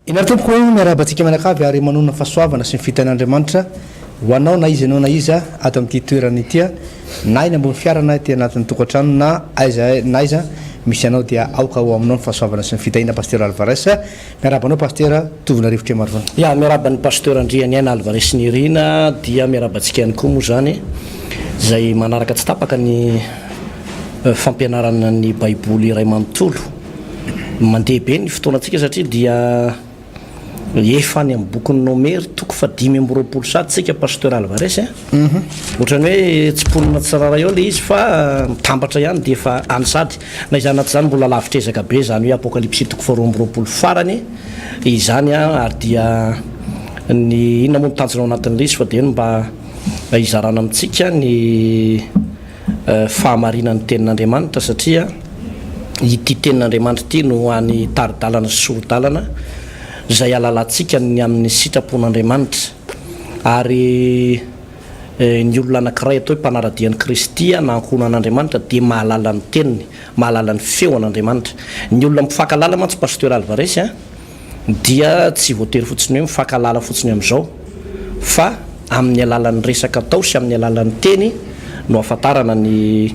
Eny ary tompoko o, miarahaba antsika mianakavy ary manonona fahasoavana sy ny fitahian'Andriamanitra ho anao na iza ianao na iza ato amin'ity toerana ity na eny ambony fiara na ety anatin'ny tokantrano na aiza na aiza misy anao dia aoka ho aminao ny fahasoavana sy ny fitahiana Pasteur Alvarez miarahaba anao Pasteur Tovonarivo Tremarivony. Ya, miarahaba an'i Pasteur Andrianiaina Alvarez Nirina dia miarahaba antsika ihany koa moa izany izay manaraka tsy tapaka ny fampianarana ny baiboly iray manontolo. Mandeha be ny fotoanantsika satria dia efa any amin'ny bokin'ny Nomery toko faha 25 sady tsika Pasteur Alvarez a. Ohatran'ny hoe tsy mponina tsirairay eo ilay izy fa mitambatra ihany dia efa any sady. Na izany na tsy izany mbola lavitra ezaka be izany hoe Apokalypsy toko faha 22 farany izany ary dia ny inona moa no tanjona ao anatin'ilay izy fa dia ny mba hizarana amintsika ny fahamarinan'ny tenin'Andriamanitra satria ity tenin'Andriamanitra ity no hany tari-dalana sy sori-dalana izay ahalalantsika ny amin'ny sitrapon'Andriamanitra ary ny olona anankiray atao hoe mpanara-dia an'i Kristy na ankohonan'Andriamanitra dia mahalala ny teniny, mahalala ny feo an'Andriamanitra. Ny olona mifankahalala mantsy Pasteur Alvarez a, dia tsy voatery fotsiny hoe mifankahalala fotsiny amin'izao fa amin'ny alalan'ny resaka atao sy amin'ny alalan'ny teny no ahafantarana ny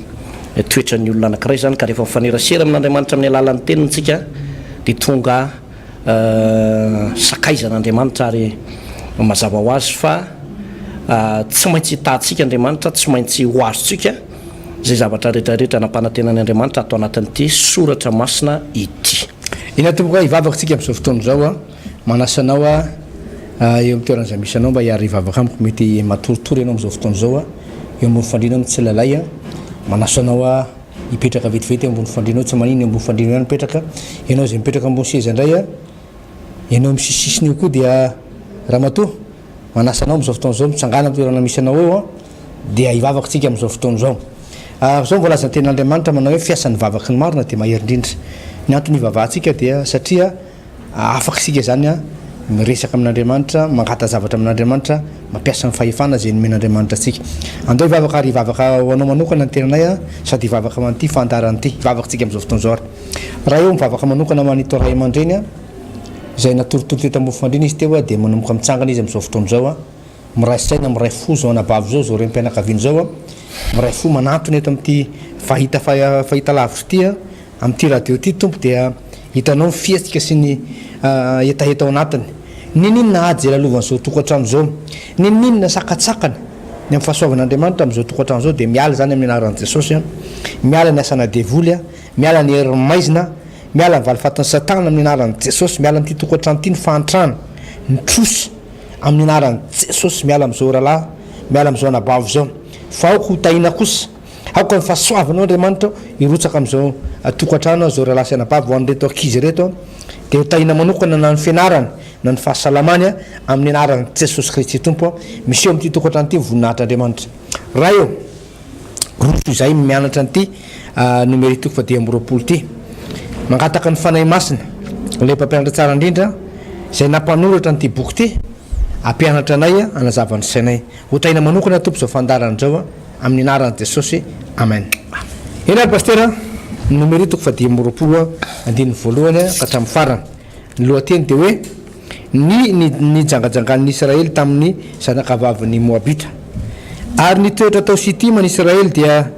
toetran'ny olona anankiray izany ka rehefa mifanerasera amin'Andriamanitra amin'ny alalan'ny teniny tsika dia tonga sakaizan'Andriamanitra ary mazava ho azy fa tsy maintsy hitahantsika Andriamanitra tsy maintsy ho azontsika izay zavatra rehetra rehetra nampanantenan'i Andriamanitra ato anatin'ity soratra masina ity. Eny ary tompoko a, hivavaka tsika amin'izao fotoana izao a, manasa anao a eo amin'ny toerana izay misy anao mba hiara hivavaka amiko, mety matoritory ianao amin'izao fotoana izao a, eo ambony fandriana mitsilalay a, manasa anao a hipetraka vetivety eo ambony fandriana eo, tsy maninona eo ambony fandriana eo ihany mipetraka, ianao izay mipetraka ambony seza indray a, ianao amin'ny sisisisiny eo koa dia ramatoa, Manasa anao amin'izao fotoana izao, mitsangàna amin'ny toerana misy anao eo dia hivavaka isika amin'izao fotoana izao. Ary izao no voalazan'ny tenin'Andriamanitra manao hoe fiasan'ny vavaky ny marina dia mahery indrindra. Ny antony hivavahantsika dia satria afaka isika izany miresaka amin'Andriamanitra, mangata-javatra amin'Andriamanitra, mampiasa ny fahefana izay nomen'Andriamanitra antsika. Andao hivavaka ary hivavaka ho anao manokana ny tenanay sady hivavaka ho an'ity fandaharana ity. Hivavaka isika amin'izao fotoana izao ary. Ray ô, mivavaka manokana ho an'ito ray aman-dreny. Izay natoritory teto ambony fandriana izy teo dia manomboka mitsangana izy amin'izao fotoana izao, miray saina, miray fo izao anabavy izao, izao renim-pianakaviana izao, miray fo manantona eto amin'ity fahita fahitalavitra ity, amin'ity radio ity Tompo dia hitanao ny fihetsika sy ny hetaheta ao anatiny. N'inon'inona ady izay lalovan'izao tokantrano izao, n'inon'inona sakantsakana ny amin'ny fahasoavan'Andriamanitra amin'izao tokantrano izao dia miala izany amin'ny anaran'i Jesosy, miala ny asana devoly, miala ny herin'ny maizina, Miala ny valifatin'i satana amin'ny anaran'i Jesosy, miala amin'ity tokantrano ity ny fahantrana, ny trosa, amin'ny anaran'i Jesosy, miala amin'izao rahalahy, miala amin'izao anabavy izao, fa aoka ho tahiana kosa, aoka ny fahasoavanao Andriamanitra hirotsaka amin'izao tokantrano, izao rahalahy sy anabavy, ho an'ireto ankizy ireto, dia ho tahiana manokana na ny fianarany, na ny fahasalamany, amin'ny anaran'i Jesosy Kristy Tompo, miseho amin'ity tokantrano ity ny voninahitr'Andriamanitra. Ray ô! Roso izahay mianatra an'ity Nomery toko faha 25 ity. Mangataka ny Fanahy Masina, ilay Mpampianatra tsara indrindra, izay nampanoratra an'ity boky ity, hampianatra anay, hanazava ny sainay. Ho tahiana manokana Tompo izao fandaharana izao, amin'ny anaran'i Jesosy. Amen. Eny ary Pasitera, Nomery toko faha 25, andininy voalohany ka hatramin'ny farany. Ny lohateny dia hoe. Ny nijangajangan'ny Israely tamin'ny zanakavavin'ny Moabita. Ary nitoetra tao Sitima ny Israely dia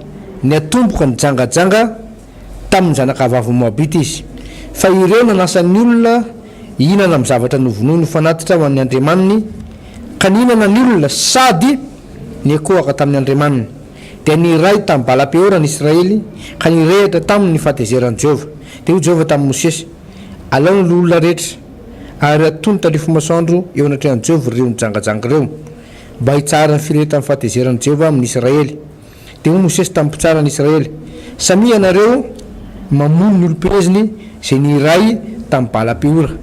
niatomboka nijangajanga tamin'ny zanakavavin'ny Moabita izy. Fa ireo nanasa ny olona hihinana amin'ny zavatra novonoiny ho fanatitra ho an'ny andriamaniny, ka nihinana ny olona sady niankohoka tamin'ny andriamaniny. Dia niray tamin'i Bala-peora ny Israely, ka nirehitra taminy ny fahatezeran'i Jehovah. Dia hoy Jehovah tamin'i Mosesy, Alao ny loholona rehetra, ary atony tandrify masoandro eo anatrehan'i Jehovah ireo nijangajanga ireo, mba hitsaharan'ny firehetan'ny fahatezeran'i Jehovah amin'ny Israely. Dia hoy Mosesy tamin'ny mpitsara ny Israely, Samia ianareo mamono ny olom-peheziny izay niray tamin'i Bala-peora.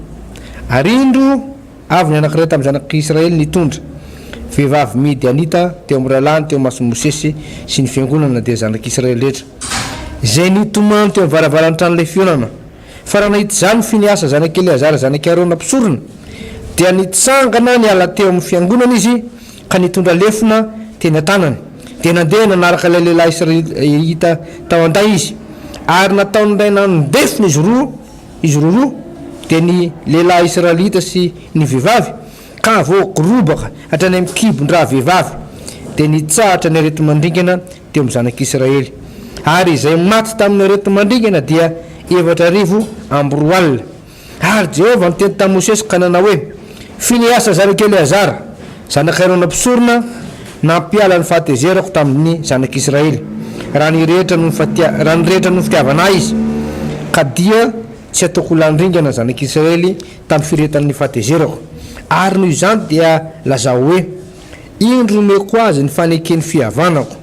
Ary indro, avy ny anankiray tamin'ny zanak'Israely nitondra vehivavy Midianita teo amin'ny rahalahiny teo imason'i Mosesy sy ny fiangonana, dia zanak'Israely rehetra, izay nitomany teo amin'ny varavaran'ny tranolay fihaonana. Fa raha nahita izany Finehasa zanak'i Eleazara zanak'i Arona mpisorona, dia nitsangana niala teo amin'ny fiangonana izy ka nitondra lefona teny an-tanany. Dia nandeha nanaraka ilay lehilahy Israelita tao an-day izy, ary nataon'ilay nandefona izy roa izy roroa. Dia ny lehilahy Israelita sy ny vehivavy, ka voagorobaka hatrany amin'ny kibon-dravehivavy, dia nitsahatra ny areti-mandringana teo amin'ny zanak'Israely. Ary izay maty tamin'ny areti-mandringana dia 2004. Ary Jehovah niteny tamin'i Mosesy ka nanao hoe, Finehasa zanak'i Eleazara, zanak'i Arona mpisorona, nampiala ny fahatezerako tamin'ny zanak'Israely, raha nirehitra noho ny raha nirehitra noho ny fitiavana ahy izy, ka dia tsy hataoko ho lany ringana ny zanak'Israely tamin'ny firehetan'ny fahatezerako. Ary noho izany dia lazao hoe, Indro nomeko azy ny faneken'ny fihavanako.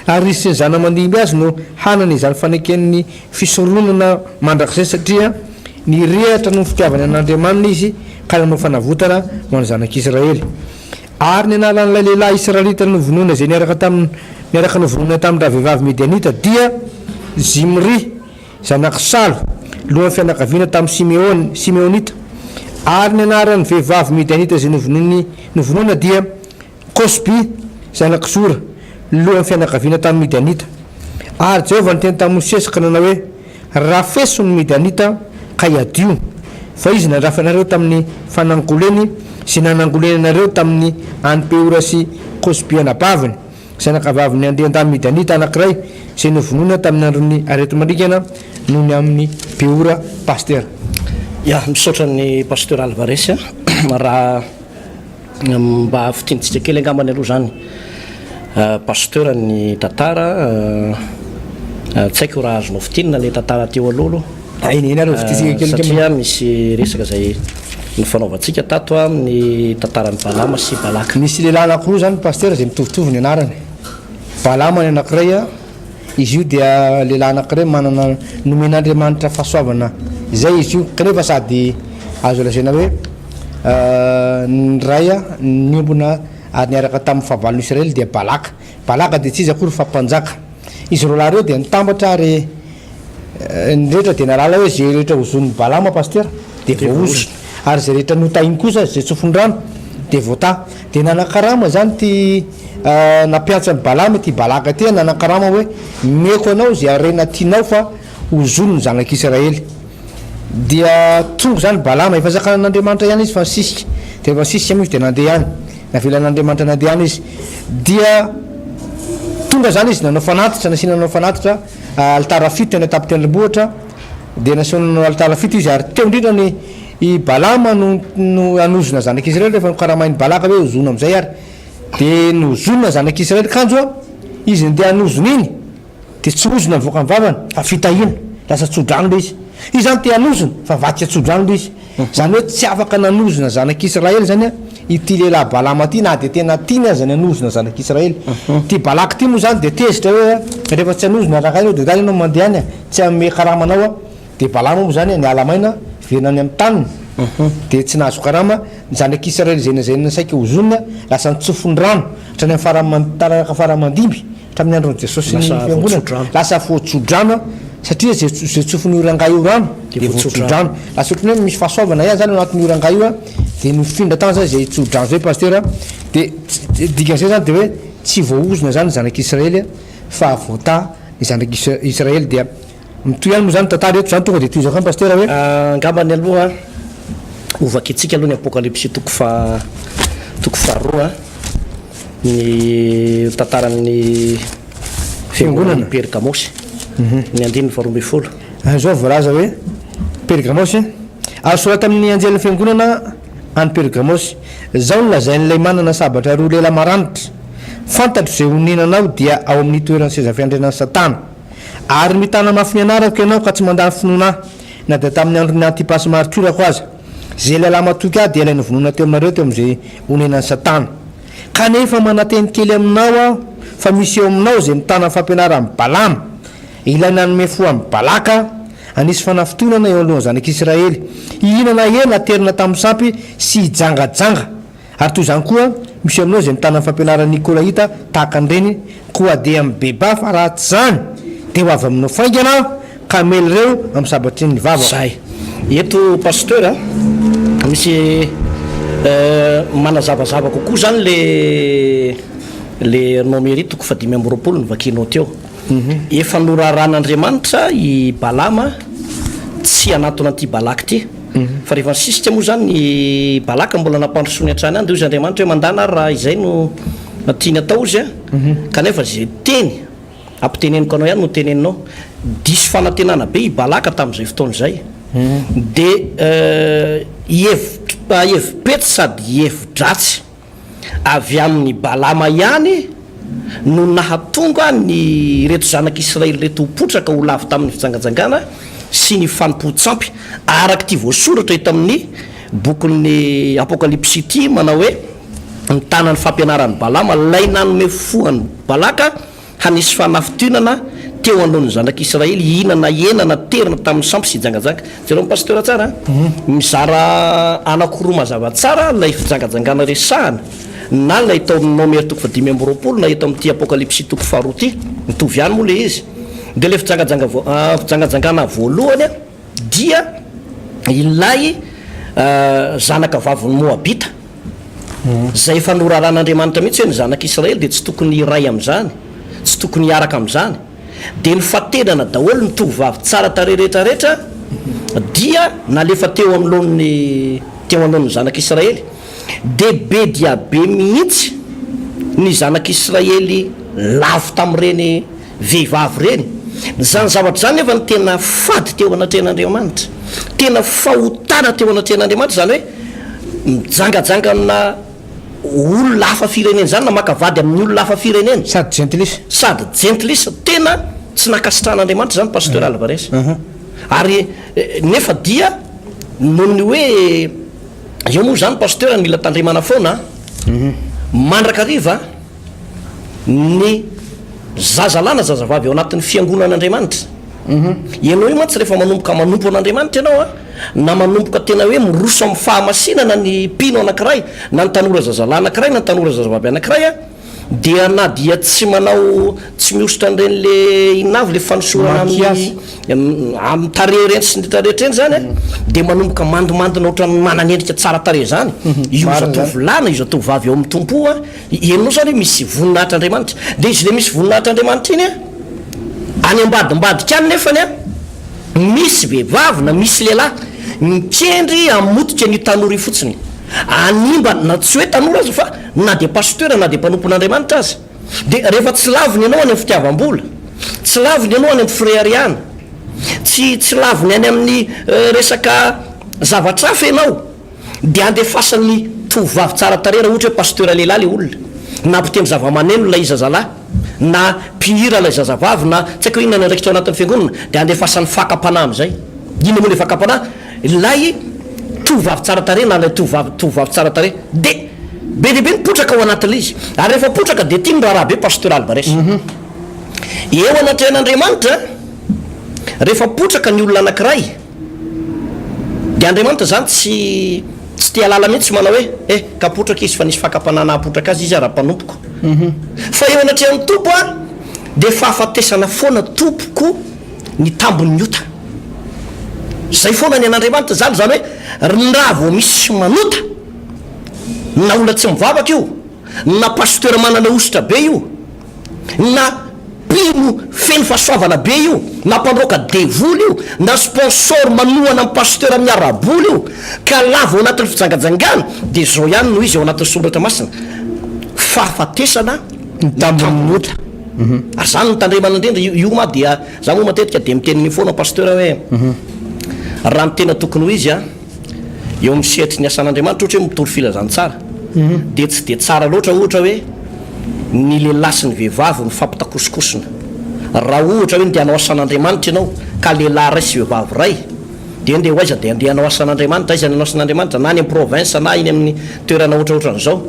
Ary izy sy ny zana-mandimby azy no hanana izany faneken'ny fisoronana mandrakizay, satria nirehatra noho ny fitiavany an'Andriamaniny izy ka nanao fanavotana ho an'ny zanak'Israely. Ary ny anaran'ilay lehilahy israelita novonoina izay niaraka tamin'ny niaraka novonoina tamin-dravehivavy midianita dia Zimry, zanak'i Salo, lohan'ny fianakaviana tamin'ny Simeona, Simeonita. Ary ny anaran'ny vehivavy midianita izay novonoiny novonoina dia Kosby, zanak'i Zora, lohan'ny fianakaviana tamin'ny Midianita. Ary Jehovah niteny tamin'i Mosesy ka nanao hoe, Rafeso ny Midianita ka iadio, fa izy nandrafy anareo tamin'ny fanangoleny sy nanangoleny anareo tamin'ny an'i Peora sy Kosby anabaviny, zanakavavin'ny andriandahy midianita anankiray izay novonoina tamin'ny andron'ny areti-mandringana noho ny amin'i Peora. Pasteur. Ya, misaotra an'i Pasteur Alvarez a. Raha mba fintinitsika kely angambany aloha izany Pasteur ny tantara, tsy haiko raha azonao fintinina ilay tantara teo aloha aloha. Eny, eny aloha fintinitsika kely. Satria misy resaka izay nifanaovantsika tato amin'ny tantaran'i Balama sy Balaka. Misy lehilahy anankiroa izany Pasteur izay mitovitovy ny anarany. Balama ny anankiray, izy io dia lehilahy anankiray manana nomen'Andriamanitra fahasoavana izay izy io, kanefa sady azo lazaina hoe ny ray niombona ary niaraka tamin'ny fahavalon'i Israely dia Balaka. Balaka dia tsy iza akory fa mpanjaka. Izy roalahy ireo dia nitambatra ary Ny rehetra dia nahalala hoe izay rehetra hozonin'i Balama pasitera dia voahozona, ary izay rehetra notahiny kosa, izay tsofiny rano, dia voatahy. Dia nanan-karama izany ity nampiantso an'i Balama ity Balaka ity, nanan-karama hoe, Omeko anao izay harena tianao fa hozony ny zanak'Israely. Dia tonga izany Balama, efa zakan'Andriamanitra ihany izy fa nisisika, dia rehefa nisisika moa izy dia nandeha ihany, navelan'Andriamanitra nandeha ihany izy. Dia tonga izany izy nanao fanatitra, nasiana nanao fanatitra, Alitara fito teny an-tampon-tendrombohitra, dia nasehony nanao alitara fito izy, ary teo indrindra ny i Balama no no hanozona zanak'Israely, rehefa nokaramain'i Balaka hoe hozona amin'izay ary, dia nozonina zanak'Israely, kanjo izy nandeha hanozona iny, dia tsy ozona nivoaka ny vavany, fa fitahiana, lasa tso-drano ilay izy. Izy izany te hanozona, fa nivadika tso-drano ilay izy. Izany hoe tsy afaka nanozona zanak'Israely izany ity lehilahy Balama ity na dia tena tiany aza ny hanozona zanak'Israely. Ity Balaka ity moa izany dia tezitra hoe rehefa tsy hanozona rangahy ianao dia ndany ianao mandeha any, tsy hanome karama anao aho. Dia Balama moa izany niala maina, niverina any amin'ny taniny, dia tsy nahazo karama. Ny zanak'Israely izay nazaina saika hozonina, lasa nitsofiny rano hatrany amin'ny fara taranaka fara aman-dimby. Tamin'ny andron'i Jesosy sy ny Lasa fiangonana, voatsodrano. lasa voatsodrano satria izay izay tsofin'io rangahy io rano Dia dia voatsodrano. voatsodrano. Lasa ohatran'ny hoe misy fahasoavana ihany zany ao anatin'io rangahy io dia nifindra tany zany izay tsodrano izay pasitera dia tsy- dikan'izay zany dia hoe tsy voaozona zany ny zanak'Israely fa voatahy ny zanak'Israely dia mitohy ihany moa zany ny tantara eto zany tonga dia tohizako ihany pasitera hoe Angambany aloha hovakintsika aloha ny Apokalypsy toko faha toko faharoa. Ny tantaran'ny fiangonan'i Pergamosy, ny andininy faharoa ambin'ny folo. Izao voalaza hoe, Pergamosy, Ary soraty amin'ny anjelin'ny fiangonana any Pergamosy, Izao no lazain'ilay manana sabatra roa lela maranitra, Fantatro izay honenanao dia ao amin'ny toeran'ny seza fiandrianan'i Satana. Ary mitana mafy ny anarako ianao ka tsy mandà ny finoana ahy, na dia tamin'ny andron'i Antipasy maritiorako aza. Izay lehilahy matoky ahy dia ilay novonoina teo aminareo teo amin'izay honenan'i Satana. Kanefa mananteny kely aminao aho fa misy eo aminao izay mitana ny fampianaran'i Balama, ilay nanome fo an'i Balaka hanisy fanafintohinana eo anoloan'ny zanak'Israely, hihinana hena aterina tamin'ny sampy sy hijangajanga. Ary toy izany koa, misy eo aminao izay mitana ny fampianaran'ny Nikolaita tahaka an'ireny, koa dia mibebaha fa raha tsy izany, dia ho avy aminao faingana aho, ka hamely ireo amin'ny sabatry ny vavako. Zay. Eto Pasteur a, misy manazavazava kokoa zany le le Nomery toko faha 25 novakianao teo. Efa noraran'Andriamanitra i Balama tsy hanatona an'ity Balaka ity. Fa rehefa nisisika moa izany i Balaka mbola nampandrosoany hatrany ihany dia hoy izy Andriamanitra hoe mandàna ary raha izay no tiany atao hozy a. Kanefa izay teny ampiteneniko anao ihany no teneninao. Diso fanantenana be i Balaka tamin'izay fotoana izay. Dia hevi-petsy sady hevi-dratsy. Avy amin'i Balama ihany no nahatonga ny ireto zanak'Israely ireto ho potraka ho lavo tamin'ny fijangajangana sy ny fanompoan-tsampy, araka ity voasoratra eto amin'ny bokin'ny Apokalypsy ity manao hoe, Nitana ny fampianaran'i Balama, ilay nanome fo an'i Balaka, Hanisy fanafintohinana teo anoloan'ny zanak'Israely hihinana hena naterina tamin'ny sampy sy hijangajanga. Jereo ny Pasteur tsara a! Mizara anankiroa mazava tsara ilay fijangajangana resahana, na ilay tao amin'ny Nomery toko fahadimy amby 20 na eto amin'ity Apokalypsy toko faharoa ity. Mitovy ihany moa ilay izy. Dia ilay fijangajanga fijangajangana voalohany dia ilay zanaka vavin'ny Moabita. Izay efa noraran'Andriamanitra mihitsy hoe ny zanak'Israely dia tsy tokony hiray amin'izany, tsy tokony hiaraka amin'izany. Dia nifatenana daholo ny tovovavy tsara tarehy rehetra rehetra dia nalefa teo anoloan'ny teo anoloan'ny zanak'Israely. Dia be dia be mihitsy ny zanak'Israely lavo tamin'ireny vehivavy ireny. Izany zavatra izany nefa no tena fady teo anatrehan'Andriamanitra. Tena fahotana teo anatrehan'Andriamanitra izany hoe mijangajanga amina olona hafa firenena izany na maka vady amin'ny olona hafa firenena. Sady jentilisa. Sady jentilisa. Tena tsy nankasitrahan'Andriamanitra izany Pasteur Alvarez. Ary nefa dia noho ny hoe eo moa izany Pasteur mila tandremana foana an. Mandrakariva. ny zazalahy na zazavavy ao anatin'ny fiangonan'Andriamanitra. Ianao io mantsy rehefa manomboka manompo an'Andriamanitra ianao an, na manomboka tena hoe miroso amin'ny fahamasinana ny mpino anankiray, na ny tanora zazalahy anankiray na ny tanora zazavavy anankiray an, dia na dia tsy manao, tsy mihosotra an'ireny le inona avy le fanosorana amin'ny amin'ny tarehy ireny sy ny rehetra rehetra ireny izany an, dia manomboka mandomandona ohatran'ny manana endrika tsara tarehy izany io zatovolahy na io zatovovavy ao amin'ny Tompo io an, Ianao zany hoe misy voninahitr'Andriamanitra. Dia izy ilay misy voninahitr'Andriamanitra iny an, any ambadimbadika any nefany an, misy vehivavy na misy lehilahy mikendry hamotika an'io tanora io fotsiny. Hanimba, na tsy hoe tanora aza fa na dia pasteur na dia mpanompon'Andriamanitra aza. Dia rehefa tsy laviny ianao any amin'ny fitiavam-bola, tsy laviny ianao any amin'ny fireharehana, tsy tsy laviny any amin'ny resaka zavatra hafa ianao, Dia andefasan'ny tovovavy tsara tarehy raha ohatra hoe pasteur lehilahy ilay olona, na mpitendry zavamaneno ilay zazalahy, na mpihira ilay zazavavy, na tsy haiko hoe inona ny andraikitra ao anatin'ny fiangonana, dia andefasany fakam-panahy amin'izay. Inona moa ilay fakam-panahy? Ilay tovovavy tsara tarehy na ilay tovovavy tovovavy tsara tarehy. Dia be dia be ny potraka ao anatin'ilay izy. Ary rehefa potraka dia tia ny raharaha be Pasteur Alvarez. Eo anatrehan'Andriamanitra, rehefa potraka ny olona anankiray, Dia Andriamanitra izany tsy tsy te halala mihitsy manao hoe, eh, ka potraka izy fa nisy fakam-panahy nahapotraka azy izy raha mpanompoko. Fa eo anatrehan'ny Tompo an, dia fahafatesana foana tompoko ny tambin'ny ota. Izay foana ny an'Andriamanitra izany, izany hoe raha vao misy manota, na olona tsy mivavaka io, na pasteur manana hosotra be io, na mpino feno fahasoavana be io, na mpandroaka devoly io, na sponsor manohana ny pasteur amin'ny ara-bola io, ka lavo ao anatin'ny fijangajangana, dia izao ihany no izy ao anatin'ny soratra masina, fahafatesana ny tambin'ny ota. Ary izany no tandremana indrindra, io io ma dia, za moa matetika dia miteny an'io foana pasteur hoe, raha ny tena tokony ho izy an, eo amin'ny sehatry ny asan'Andriamanitra ohatra hoe mitory filazantsara dia tsy dia tsara loatra ohatra hoe ny lehilahy sy ny vehivavy mifampitakosokosona. Raha ohatra hoe ndeha hanao asan'Andriamanitra ianao ka lehilahy iray sy vehivavy iray dia ndeha ho aiza dia andeha hanao asan'Andriamanitra, aiza ny hanao asan'Andriamanitra na any amin'ny province na eny amin'ny toerana ohatraohatran'izao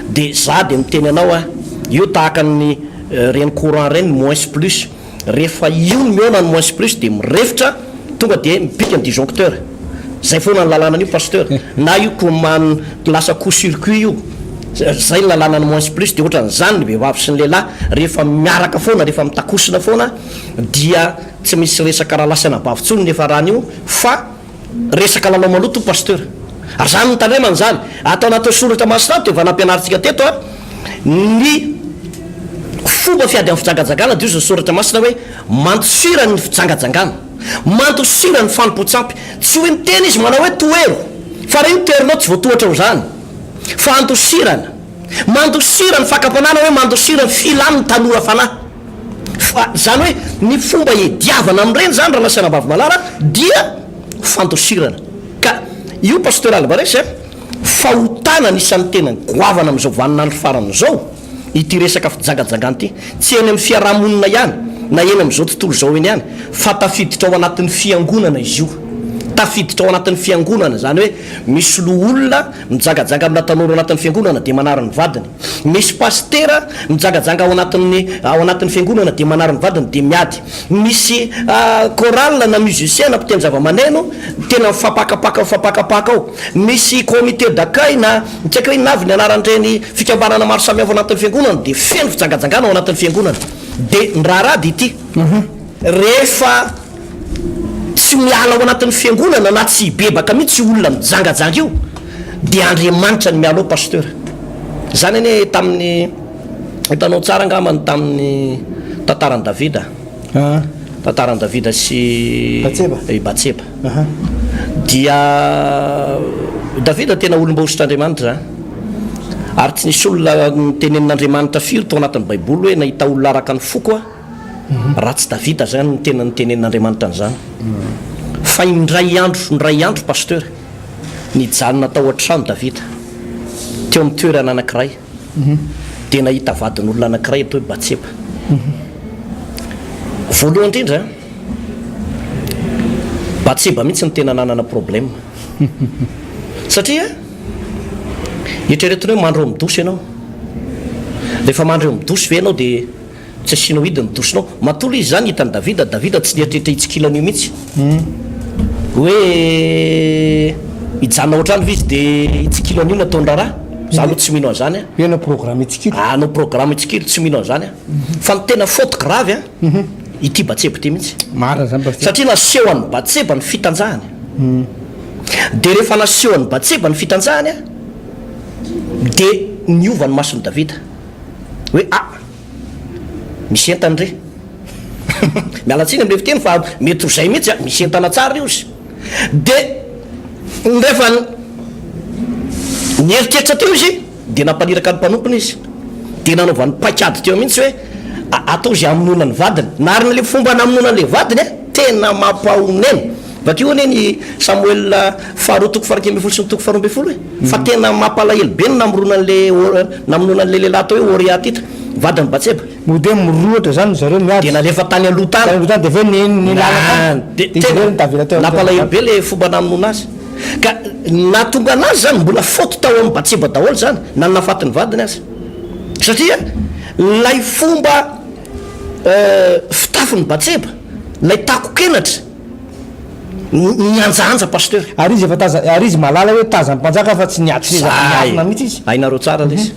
dia za dia miteny anao aho io tahaka ny ireny courant ireny moins plus Rehefa io no mihaona ny moins plus dia mirefotra tonga dia mipika ny disjoncteur. Zay foana ny lalàna an'io Pasteur. Na io ko man lasa court circuit io. Zay ny lalàna ny moins plus dia ohatran'izany ny vehivavy sy ny lehilahy rehefa miaraka foana rehefa mitakosina foana dia tsy misy resaka rahalahy sy anabavy intsony ny hiafarany io fa Resaka lalao maloto io Pasteur. Ary zany no tandremana zany. Ato anatin'ny soratra masina ato dia efa nampianarintsika teto a, ny fomba fiady amin'ny fijangajangana dia hozy ny soratra masina hoe mandosira ny fijangajangana. Mandosira ny fanompoan-tsampy. Tsy hoe miteny izy manao hoe tohero, fa raha io toherinao tsy voatohatra ho izany. Fa andosirana. Mandosira ny fakam-panahy na hoe mandosira ny filan'ny tanora fanahy. Fa izany hoe ny fomba iadiavana amin'ireny izany rahalahy sy anabavy malala dia fandosirana. Ka io Pasteur Alvarez a, fahotana anisan'ny tena goavana amin'izao vaninandro farany izao ity resaka fijangajangana ity. Tsy eny amin'ny fiaraha-monina ihany na eny amin'izao tontolo izao eny ihany fa tafiditra ao anatin'ny fiangonana izy io. Tafiditra ao anatin'ny fiangonana, izany hoe misy loholona mijangajanga amina tanora ao anatin'ny fiangonana dia manary ny vadiny. Misy pasitera mijangajanga ao anatin'ny ao anatin'ny fiangonana dia manary ny vadiny dia miady. Misy chorale na musicien na mpitendry zava-maneno tena mifampakapaka mifampakapaka ao. Misy comité d'accueil na tsy haiko hoe inona avy ny anaran'ireny fikambanana maro samihafa ao anatin'ny fiangonana dia feno fijangajangana ao anatin'ny fiangonana. Dia ny raharaha dia ity, rehefa tsy miala ao anatin'ny fiangonana na tsy hibebaka mihitsy io olona mijangajanga io dia Andriamanitra no miala ao Pasteur. Izany anie tamin'ny hitanao tsara angamba ny tamin'ny tantaran'i Davida. Tantaran'i Davida sy Batseba. I Batseba. Dia Davida tena olom-boahosotr'Andriamanitra ary tsy nisy olona notenenin'Andriamanitra firy tao anatin'ny Baiboly hoe nahita olona araka ny foko aho. Raha tsy Davida zany no tena nitenenin'Andriamanitra an'izany. Fa indray andro, indray andro Pasteur, nijanona tao an-trano Davida, teo amin'ny toerana anankiray, dia nahita vadin'olona anankiray atao hoe Batseba. Voalohany indrindra, Batseba mihitsy no tena nanana problème. Satria, eritreretina hoe mandry eo amin'ny douche ianao. Rehefa mandry eo amin'ny douche ve ianao dia Tsy asianao hidy ny dosinao. Matoa ilay izy izany hitan'i Davida, Davida tsy nieritreritra hitsikilo an'io mihitsy. Hoe hijanona ao an-trano ve izy dia hitsikilo an'io no ataony raharaha? Za aloha tsy mino an'izany aho. Hoe hanao programme hitsikilo? Hanao programme hitsikilo, tsy mino an'izany aho. Fa ny tena faute grave an, ity Batseba ity mihitsy. Marina izany Pasitera. Satria naseho an'i Batseba ny fitanjahany. Dia rehefa naseho an'i Batseba ny fitanjahany an, dia niova ny mason'i Davida. Hoe ah! Misy entana re. Miala tsiny amin'ilay fiteny fa mety ho izay mihitsy an, misy entana tsara io izy. Dia rehefa nieritreritra teo izy dia nampaniraka ny mpanompony izy. Dia nanaovany paik'ady teo mihitsy hoe atao izay hamonoana ny vadiny. Narina ilay fomba namonoana an'ilay vadiny an, tena mampahonena. Vakio anie ny Samoela faharoa toko faha 11 sy ny toko faha 12 e! Fa tena mampalahelo be ny namorona an'le namonoana an'le lehilahy atao hoe Oria ty, vadin'i Batseba. Mody hoe mirohotra zany zareo miady. Dia nalefa tany aloha tany. Tany aloha tany dia avy eo ny ny lalana tany. Dia tena nampalahelo be le fomba namonoana azy. Ka ny nahatonga anazy zany mbola faute tao amin'i Batseba daholo zany na ny nahafaty ny vadiny aza. Satria ilay fomba fitafin'i Batseba, ilay tako-kenatra, Mihanjahanja Pasteur. Ary izy efa taza, ary izy mahalala hoe tazan'ny mpanjaka fa tsy niady seza Zay! miafina mihitsy izy. Hainareo tsara lesy.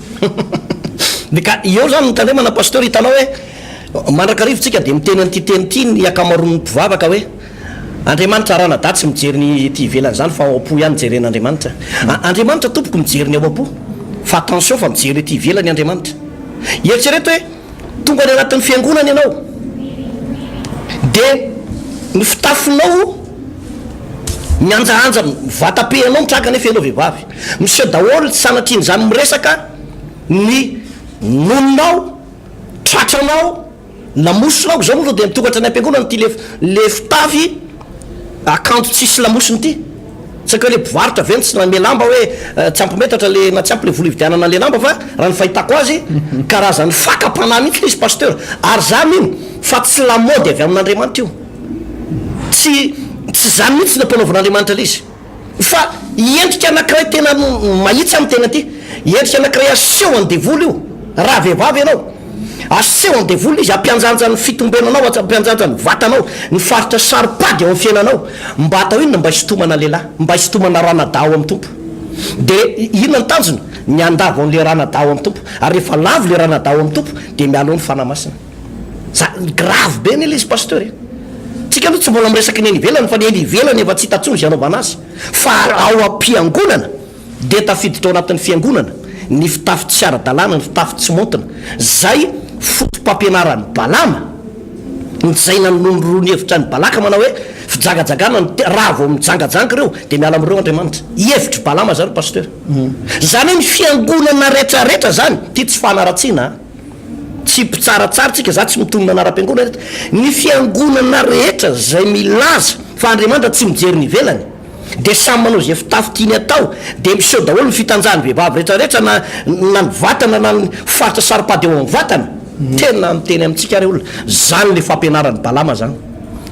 De ka eo zany no tandremana Pasteur, hitanao hoe mandrakariva tsika dia miteny an'ity teny ity ny ankamaroan'ny mpivavaka hoe Andriamanitra ranadahy tsy mijery ny ety ivelany zany fa ao am-po ihany jeren'Andriamanitra. Andriamanitra tompoko mijery ny ao am-po fa attention fa mijery ety ivelany Andriamanitra. Eritrereto hoe Tonga any anatin'ny fiangonana ianao dia ny fitafinao mihanjahanja, vata-pe anao mitraka nefa ianao vehivavy. Miseho daholo tsy sanatrian'izany miresaka ny nononao, tratranao, lamosinao, izao moa dia mitonga hatrany am-piangonana ity le le fitafy akanjo tsisy lamosina ity. Tsy haiko hoe le mpivarotra ve no tsy nanome lamba hoe tsy ampy metatra le na tsy ampy le vola hividianana anle lamba fa raha ny fahitako azy karazan'ny fakam-panahy mihitsy le izy Pasteur ary za mino fa tsy lamaody avy amin'Andriamanitra io tsy tsy zany mihitsy no ampanaovin'Andriamanitra le izy fa endrika anakiray tena mahitsy amin'ny tena ty endrika anakiray aseho an'ny devoly io raha vehivavy ianao Aseho ny devoly izy hampianjanja ny fitombenanao, hampianjanja ny vatanao, ny faritra saro-pady ao amin'ny fiainanao. Mba atao inona? Mba hisintomana lehilahy, mba hisintomana ranadahy ao amin'ny Tompo. Dia inona ny tanjona? Ny handavo an'ilay ranadahy ao amin'ny Tompo. Ary rehefa lavo ilay ranadahy ao amin'ny Tompo, dia miala ao ny Fanahy Masina. Za, grave be anie ilay izy Pasteur e! Tsika aloha tsy mbola miresaka ny eny ivelany, fa ny eny ivelany efa tsy hita intsony izay anaovana azy. Fa ao am-piangonana, dia tafiditra ao anatin'ny fiangonana ny fitafy tsy ara-dalàna, ny fitafy tsy maontina, izay foto-pampianaran'i Balama. Izay nanondroany hevitra an'i Balaka manao hoe, Fijangajangana no te, raha vao mijangajanga ireo dia miala amin'ireo Andriamanitra. Hevitr'i Balama izany Pasteur. Izany hoe ny fiangonana retraretra izany, ity tsy fanaratsiana a! Tsy mpitsaratsara tsika, za tsy mitonona anaram-piangonana eto, ny fiangonana rehetra izay milaza fa Andriamanitra tsy mijery ny ivelany dia samy manao izay fitafy tiany atao dia miseho daholo ny fitanjahan'ny vehivavy rehetra rehetra na na ny vatana na ny faritra saro-pady eo amin'ny vatana, tena miteny amintsika re olona, zany le fampianaran'i Balama zany,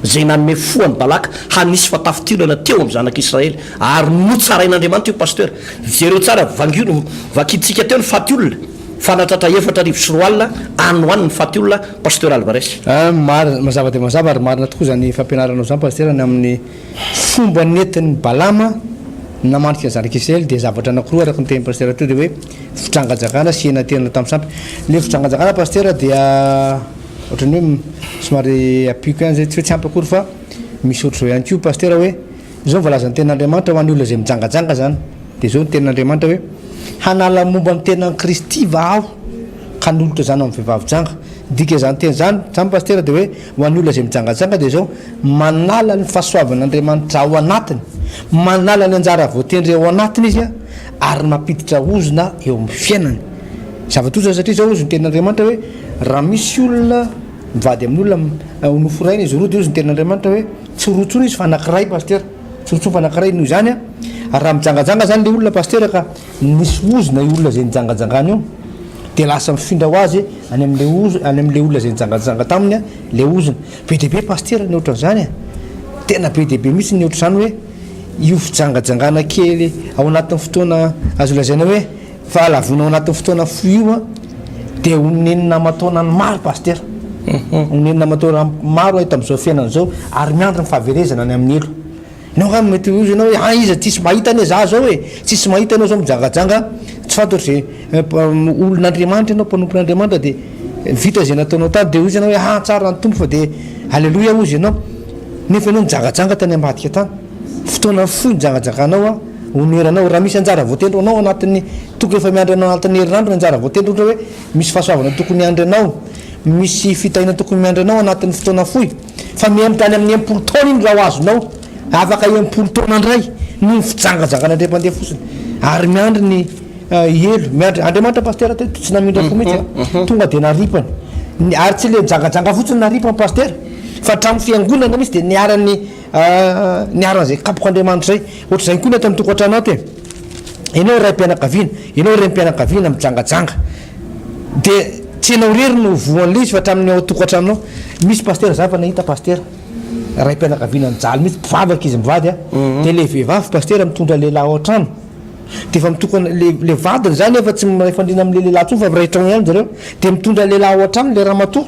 izay nanome fo an'i Balaka hanisy fatafintohinana teo amin'ny zanak'Israely ary notsarain'Andriamanitra io Pasteur, jereo tsara vangio vakintsika teo ny faty olona. Fa nahatratra 2004 any ho any ny faty olona Pasteur Alvarez. Marina, mazava dia mazava ary marina tokoa izany fampianaranao izany Pasitera ny amin'ny fomba nentin'i Balama namandrika ny zanak'Israely dia zavatra anankiroa araka ny tenin'i Pasitera teo dia hoe fijangajangana sy henatenana tamin'ny sampy. Ilay fijangajangana Pasitera dia ohatran'ny hoe somary ampiako ihany izay, tsy hoe tsy ampy akory fa misy ohatr'izao ihany koa Pasitera hoe Izao no voalazan'ny Tenin'Andriamanitra ho an'ny olona izay mijangajanga izany, dia izao no Tenin'Andriamanitra hoe, Hanala ny momba ny tenan'i Kristy va aho, ka hanolotra izany amin'ny vehivavy janga? Ny dikan'izany teny izany, izany Pasitera, dia hoe, ho an'ny olona izay mijangajanga dia izao, manala ny fahasoavan'Andriamanitra ao anatiny, manala ny anjara voatendry ao anatiny izy, ary mampiditra ozona eo amin'ny fiainany. Zava-doza satria izao hozy ny Tenin'Andriamanitra hoe, raha misy olona mivady amin'olona, ho noforaina izy roa, dia hozy ny Tenin'Andriamanitra hoe, Tsy roa intsony izy fa anakiray Pasitera, tsy roa intsony fa anakiray, noho izany a, raha mijangajanga zany le olona Pasitera ka misy ozona io olona izay nijangajangana io dia lasa mifindra ho azy any amle ozo any amle olona izay nijangajanga taminy a le ozona, be dia be Pasitera ny ohatran'izany e, tena be dia be mihitsy ny ohatr'izany hoe io fijangajangana kely ao anatin'ny fotoana azo lazaina hoe Fahalavoana ao anatin'ny fotoana fohy io an, dia onenina aman-taonany maro Pasitera. Onenina aman-taonany maro eto amin'izao fiainana izao ary miandry ny fahaverezana any amin'ny helo. Ianao angamba mety hoy ianao hoe ah iza tsisy mahita anie za zao e, tsisy mahita ianao zao mijangajanga, tsy fantatro izay olon'Andriamanitra ianao, mpanompon'Andriamanitra dia vita izay nataonao tany dia hoy ianao hoe ah tsara ny Tompo fa dia aleloia hozy ianao, nefa ianao nijangajanga tany ambadika tany. Fotoana fohy nijangajanganao an. Oneranao, raha misy anjara voatendry ho anao anatin'ny, tokony efa miandry anao anatin'ny herinandro ny anjara voatendry, ohatra hoe misy fahasoavana tokony hiandry anao, misy fitahiana tokony miandry anao anatin'ny fotoana fohy, fa mihemotra any amin'ny 60 taona iny raha ho azonao, afaka 60 taona indray noho ny fijangajangana indray mpandeha fotsiny, ary miandry ny helo, miandry, Andriamanitra Pasitera teto tsy namindra fo mihitsy a, tonga dia naripany, ary tsy le nijangajanga fotsiny naripany Pasitera, fa hatramin'ny fiangonana mihitsy dia niharan'ny Niharan'izay kapok'Andriamanitra izay. Ohatr'izay koa ny ato amin'ny tokantrano ato e. Ianao raim-pianakaviana, ianao renim-pianakaviana mijangajanga. Dia tsy ianao irery no voan'ilay izy fa hatramin'ny ao an-tokantranonao. Misy pasitera za efa nahita pasitera, raim-pianakaviana nijaly mihitsy, mpivavaka izy mivady a. Dia ilay vehivavy pasitera mitondra lehilahy ao an-trano. Dia efa mitokana, ilay ilay vadiny izany efa tsy miray fandriana amin'ilay lehilahy intsony fa miray trano ihany zareo. Dia mitondra lehilahy ao an-trano ilay ramatoa.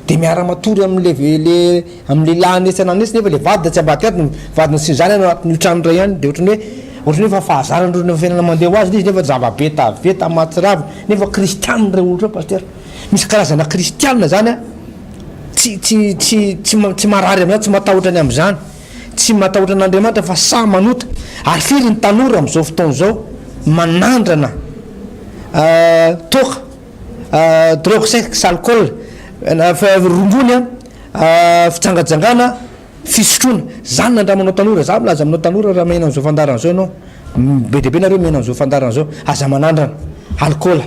Dia miara matory amin'le le amin'le lahy anetsy ananetsy nefa le vadiny tsy ambadika ato ny vadiny sy ny zanany ao anatin'io trano iray ihany dia ohatran'ny hoe ohatran'ny hoe efa fahazarana ohatran'ny efa fiainana mandeha ho azy ilay izy nefa zava-betaveta mahatsiravina nefa kristianina ireo olona ireo pasitera misy karazana kristianina zany a tsy tsy tsy tsy tsy marary amin'izany tsy matahotra ny amin'izany tsy matahotra an'Andriamanitra fa sahy manota ary firy ny tanora amin'izao fotoana izao manandrana toaka Drogue, sexe, alcool, rongony, fijangajangana, fisotroana. Zany nandramanao tanora. Za milaza aminao tanora raha mihaino an'izao fandaharana izao ianao, be dia be nareo mihaino an'izao fandaharana izao, aza manandrana alcool,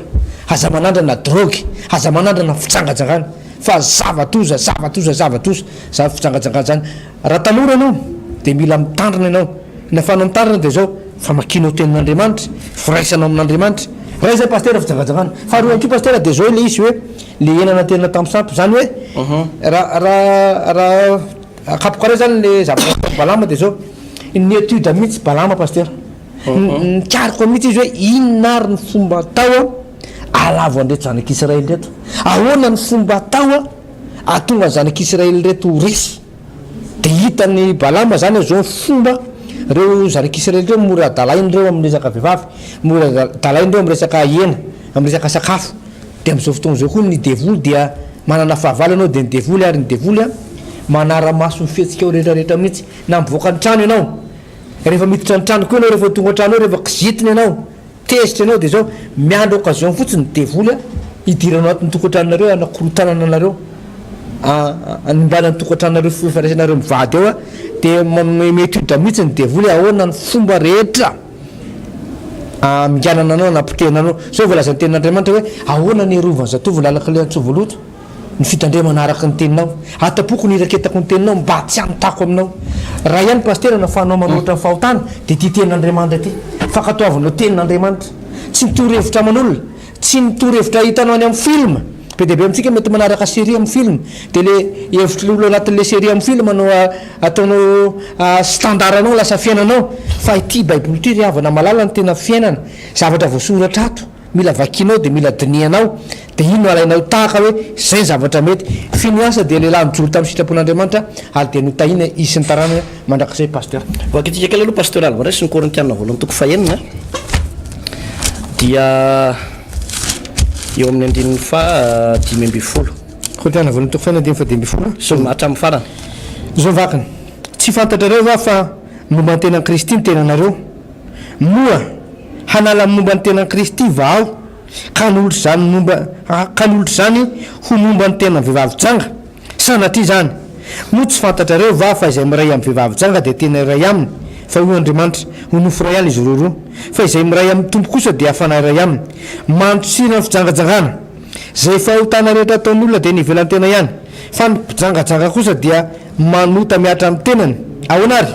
aza manandrana drogue, aza manandrana fijangajangana fa zava-doza, zava-doza, zava-doza zany fijangajangana zany. Raha tanora ianao dia mila mitandrina ianao. Ny ahafahanao mitandrina dia izao, famakianao tenin'Andriamanitra, firaisanao amin'Andriamanitra. Iray izay pasitera fijangajangana. Faharoa ihany koa pasitera dia izao ilay izy hoe le hena naterina tamin'ny sampy. Izany hoe raha raha raha akapoka iray izany le zavatra nataon'i Balama dia izao, ny étude mihitsy Balama pasitera. Nikaroka mihitsy izy hoe inona ary ny fomba atao ahalavo an'ireto zanak'Israely ireto. Ahoana ny fomba atao ahatonga ny zanak'Israely ireto ho resy. Dia hitan'i Balama izany hoe izao ny fomba, ireo zanak'Israely ireo mora dalaina ireo amin'ny resaka vehivavy, mora dalaina ireo amin'ny resaka hena, amin'ny resaka sakafo. Dia amin'izao fotoana izao koa ny devoly dia manana fahavalo ianao dia ny devoly ary ny devoly an, manara-maso ny fihetsikao rehetra rehetra mihitsy. Na mivoaka ny trano ianao, rehefa miditra ny trano koa ianao, rehefa tonga an-trano ao, rehefa kizitina ianao, Tezitra ianao dia izao, miandry occasion fotsiny ny devoly a, hidirana ao anatin'ny tokantranonareo hanakorontanana anareo. Hanimbana ny tokantranonareo fifandraisanareo mivady ao dia manome étude mihitsy ny devoly ahoana ny fomba rehetra haminganana anao hanapotehana anao. Zao voalazan'ny tenin'Andriamanitra hoe ahoana ny hiarovan'ny zatovo ny lalan-kaleha an-tsovoloto? Ny fitandremana araka ny teninao. Atapoko ny iraketako ny teninao mba tsy hanotako aminao. Raha ihany pasitera nafahanao manohitra ny fahotana dia ity tenin'Andriamanitra ity. Fankatoavanao tenin'Andriamanitra. Tsy mitory hevitra aman'olona. Tsy ny torohevitra hitanao any amin'ny film, be dia be amintsika mety manaraka série amin'ny film, dia le hevitry le olona anatin'le série amin'ny film no ataonao standard anao lasa fiainanao, fa ity baiboly ity ry havana malala no tena fiainana, zavatra voasoratra ato mila vakianao dia mila dinihanao, dia iny no alainao tahaka hoe izay ny zavatra mety. Finiasa dia lehilahy nijoro tamin'ny sitrapon'Andriamanitra ary dia notahiana izy sy ny taranany mandrakizay Pasteur. Vakintsika kely aloha Pasteur Alvarez ny Korintiana voalohany toko fahenina dia eo amin'ny andininy faha 15. Korintiana voalohany toko fahenina andininy faha 15. Sy hatramin'ny farany. Izao ny vakiny, Tsy fantatrareo va fa momba ny tenan'i Kristy ny tenanareo? Moa hanala ny momba ny tenan'i Kristy va aho, ka hanolotra izany momba ka hanolotra izany ho momba ny tenan'ny vehivavy janga? Sanatria izany! Moa tsy fantatrareo va fa izay miray amin'ny vehivavy janga dia tena iray aminy? Fa hoy Andriamanitra, Ho nofo iray ihany izy roa roa. Fa izay miray amin'ny Tompo kosa dia fanahy iray aminy. Mandosira ny fijangajangana! Izay fahotana rehetra ataon'ny olona dia ny ivelan'ny tena ihany, fa ny mpijangajanga kosa dia manota mihatra amin'ny tenany. Ahoana àry?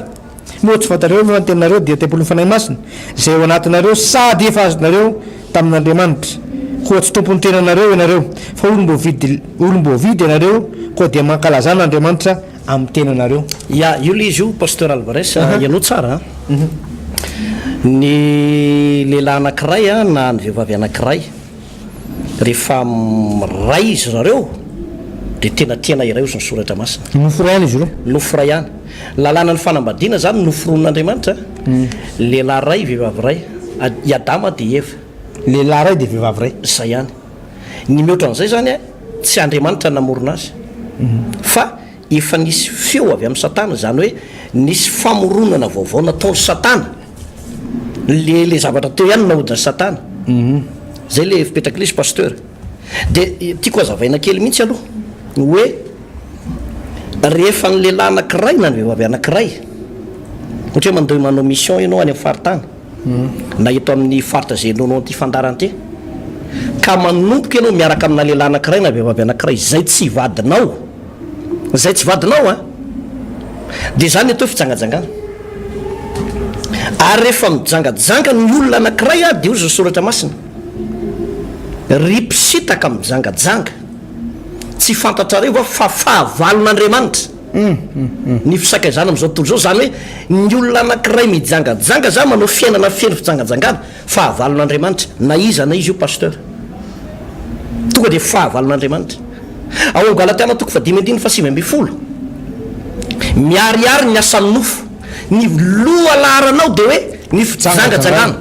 Moa tsy fantatrareo va fa ny tenanareo dia tempolin'ny Fanahy Masina, izay ao anatinareo sady efa azonareo tamin'Andriamanitra? Koa tsy tompon'ny tenanareo ianareo, fa olom-boavidy, olom-boavidy ianareo, koa dia mankalazà an'Andriamanitra amin'ny tenanareo. Ya, io ilay izy io Pasteur Alvarez a, ianao tsara an! Ny lehilahy anankiray na ny vehivavy anankiray rehefa miray izy zareo dia tena tena iray hozy ny soratra masina. Nofo iray ihany izy ireo. Nofo iray ihany. Lalànan'ny fanambadiana izany noforonin'Andriamanitra, lehilahy iray, vehivavy iray. I Adama dia i Eva. Lehilahy iray dia vehivavy iray. Izay ihany. Ny mihoatra an'izay izany tsy Andriamanitra namorona azy fa efa nisy feo avy amin'i Satana, izany hoe nisy famoronana vaovao nataon'i Satana. Le le zavatra teo ihany no nahodin'i Satana. Zay le fipetrak'ilay izy Pasteur. Dia tiako hazavaina kely mihitsy aloha ny hoe rehefa ny lehilahy anankiray na ny vehivavy anankiray, ohatra hoe mandeha manao mission ianao any amin'ny faritany, na eto amin'ny faritra izay henoinao an'ity fandaharana ity, ka manomboka ianao miaraka amina lehilahy anankiray na vehivavy anankiray izay tsy vadinao, izay tsy vadinao an, dia izany ny atao hoe fijangajangana. Ary rehefa mijangajanga ny olona anankiray an, dia hozy ny soratra masina, Ry mpisintaka mijangajanga, tsy fantatrareo va fa fahavalon'Andriamanitra ny fisakaizana amin'izao tontolo izao? Izany hoe ny olona anankiray mijangajanga izany manao fiainana feno fijangajangana, fahavalon'Andriamanitra, na iza na iza io Pasteur. Tonga dia fahavalon'Andriamanitra. Ao amin'ny Galatiana toko fahadimy andininy faha-19, miharihary ny asan'ny nofo, ny lohalaharanao dia hoe ny fijangajangana.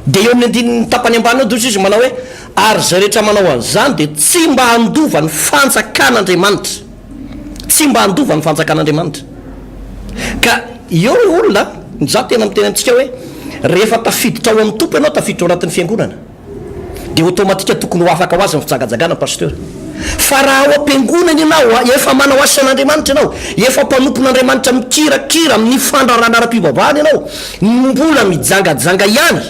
Dia eo amin'ny andininy tapany ambany eo dia hoy izy manao hoe, Ary izay rehetra manao an'izany dia tsy mba handova ny fanjakan'Andriamanitra. Tsy mba handova ny fanjakan'Andriamanitra. Ka eo ry olona, izaho tena miteny amintsika hoe, rehefa tafiditra ao amin'ny Tompo ianao, tafiditra ao anatin'ny fiangonana, dia automatique tokony ho afaka ho azy ny fijangajangana Pasteur. Fa raha ao am-piangonana ianao, efa manao asan'Andriamanitra ianao, efa mpanompon'Andriamanitra mikirakira amin'ny fandrarana ara-pivavahana ianao, no mbola mijangajanga ihany,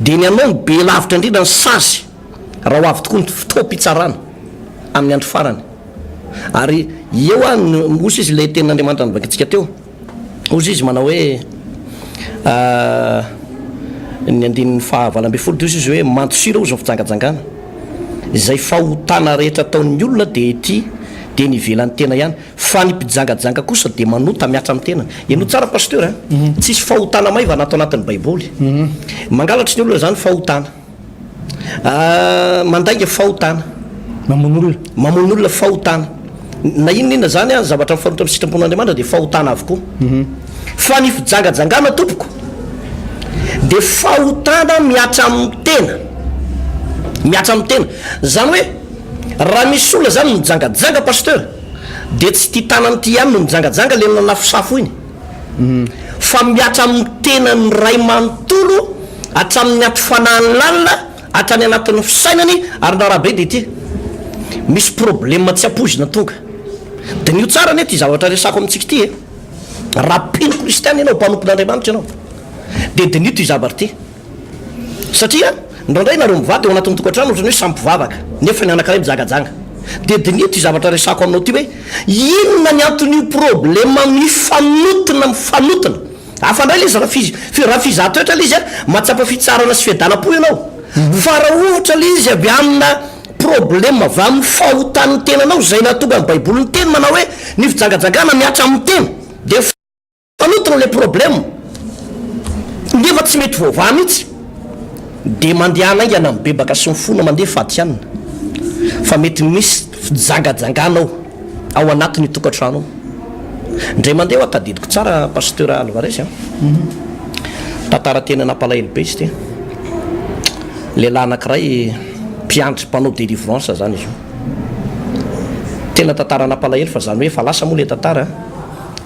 dia ny anao no be lavitra indrindra ny sazy raha ho avy tokoa ny fotoam-pitsarana amin'ny andro farany. Ary eo an, hozy izy ilay tenin'Andriamanitra novakintsika teo, hozy izy manao hoe, ny andininy faha 18 dia hozy izy hoe, mandosira hozy ny fijangajangana, izay fahotana rehetra ataon'ny olona dia ety dia ny ivelan'ny tena ihany, Fa ny mpijangajanga kosa dia manota mihatra amin'ny tenany. Henoy tsara Pasteur a! Tsisy fahotana maivana ato anatin'ny baiboly. Mangalatra ny olona izany fahotana. Mandainga fahotana. Mamono olona. Mamono olona fahotana. Na inona inona izany an, zavatra mifanohitra amin'ny sitrapon'Andriamanitra dia fahotana avokoa. Fa ny fijangajangana tompoko dia fahotana mihatra amin'ny tena. Mihatra amin'ny tena. Izany hoe raha misy olona izany mijangajanga Pasteur, Dia tsy ity tanana ity ihany no mijangajanga le nanafosafo iny fa mihatra amin'ny tenany ray manontolo hatramin'ny ati-fanahiny lalina hatrany anatin'ny fisainany ary ny rabe dia ity. Misy problème tsy ampoizina tonga. Diniho tsara anie ity zavatra resako amintsika ity e. Raha mpino kristiana ianao, mpanompon'Andriamanitra ianao, dia diniho ity zavatra ity. Satria indraindray nareo mivady ao anatin'ny tokantrano ohatran'ny hoe samy mpivavaka, nefa ny anankiray mijangajanga. Dia diniho ity zavatra resako aminao ity hoe inona ny anton'io problème mifanontona mifanontona. Hafa indray ilay izy raha fiz raha fizahan-toetra ilay izy an, mahatsapa fitsarana sy fiadanam-po ianao. Fa raha ohatra ilay izy avy amina problème avy amin'ny fahotan'ny tenanao izay nahatonga ny baiboly niteny manao hoe ny fijangajangana mihatra amin'ny tena dia mifanontona ilay problème nefa tsy mety voavaha mihitsy dia mandehana haingana mibebaka sy mifona mandeha fady hanina fa mety misy fijangajangana ao ao anatin'io tokantrano ao. Indray mandeha hoa tadidiko tsara Pasteur Alvarez a. Tantara tena nampalahelo be izy ity. Lehilahy anankiray mpiandry mpanao délivrance zany izy io. Tena tantara nampalahelo fa zany hoe efa lasa moa le tantara a.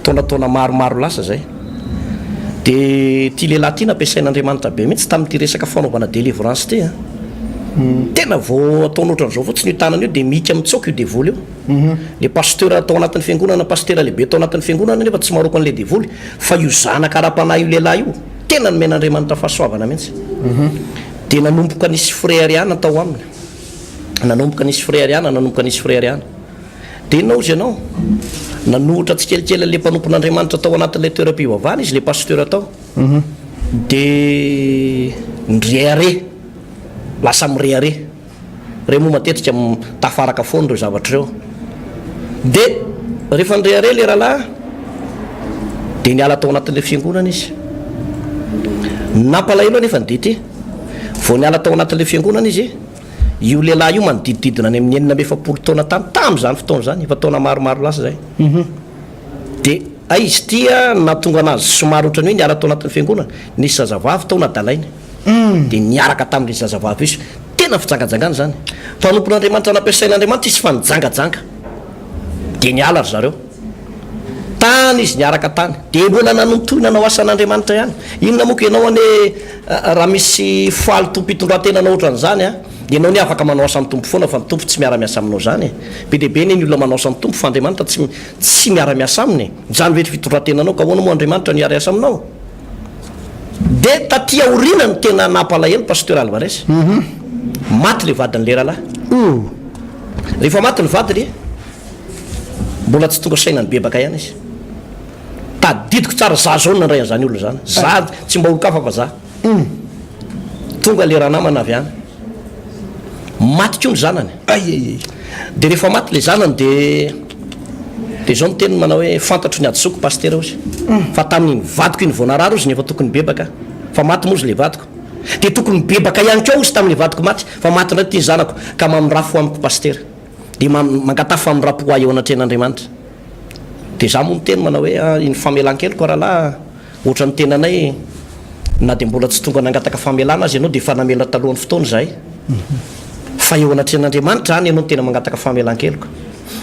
Taonataona maromaro lasa zay. Dia ity lehilahy ity nampiasain'Andriamanitra be mihitsy tamin'ity resaka fanaovana délivrance ity a. Tena vao ataony ohatran'izao fotsiny io tanana io dia mihika mitsoaka io devoly io. Le pasteur tao anatin'ny fiangonana, pasitera lehibe tao anatin'ny fiangonana nefa tsy maroaka an'ilay devoly fa io zanaka ara-panahy io lehilahy io tena nomen'Andriamanitra fahasoavana mihitsy. Dia nanomboka nisy fireharehana tao aminy. Nanomboka nisy fireharehana, nanomboka nisy fireharehana. Dia inona hozy ianao? Nanohitra tsikelikely an'ilay mpanompon'Andriamanitra tao anatin'ilay toeram-pivavahana izy, ilay pasteur tao. Dia nirehareha, lasa mirehareha. Ireo moa matetika tafaraka foana ireo zavatra ireo. Dia rehefa nirehareha ilay rahalahy dia niala tao anatin'ilay fiangonana izy. Nampalahelo anefa ny dia ity. Vao niala tao anatin'ilay fiangonana izy, io lehilahy io manodidididina any amin'ny 46 taona tany, tamin'izany fotoana izany, efa taona maromaro lasa izay. Dia hay izy ity nahatonga anazy somary ohatran'ny hoe niala tao anatin'ny fiangonana, nisy zazavavy tao nadalainy. Dia niaraka tamin'ilay zazavavy io izy. Tena fijangajangana izany. Mpanompon'Andriamanitra nampiasain'Andriamanitra izy fa nijangajanga. Dia niala ry zareo. Tany izy niaraka tany. Dia mbola nanohy nanao asan'Andriamanitra ihany. Inona moa ka ianao anie raha misy fahalotoam-pitondran-tenanao ohatran'izany an, ianao anie afaka manao asan'ny Tompo foana fa ny Tompo tsy miara-miasa aminao izany e. Be dia be anie ny olona manao asan'ny Tompo fa Andriamanitra tsy tsy miara-miasa aminy e. Izany ve ny fitondran-tenanao ka ahoana moa Andriamanitra no hiara-hiasa aminao? Dia taty aoriana no tena nampalahelo Pasteur Alvarez. Maty le vadin'le rahalahy. Rehefa maty ny vadiny, mbola tsy tonga saina nibebaka ihany izy. Tadidiko tsara, za zao no nandray an'izany olona izany. Za tsy mba olon-kafa fa za. Tonga le ranamana avy any. Maty koa ny zanany. Dia rehefa maty le zanany dia dia izao ny teniny manao hoe fantatro ny hadisoako pasitera hozy fa tamin'iny vadiko iny vao narary hozy nefa tokony nibebaka fa maty moa hozy le vadiko dia tokony nibebaka ihany koa hozy tamin'le vadiko maty fa maty indray ity ny zanako ka mamindrafo amiko pasitera dia mangataha famindrampo ho ahy eo anatrehan'Andriamanitra dia za moa niteny manao hoe ah, iny famelan-keloka rahalahy Ohatran'ny tenanay na dia mbola tsy tonga nangataka famelana aza ianao dia efa namela talohan'ny fotoana izahay. Fa eo anatrehan'Andriamanitra any ianao no tena mangataka famelan-keloka.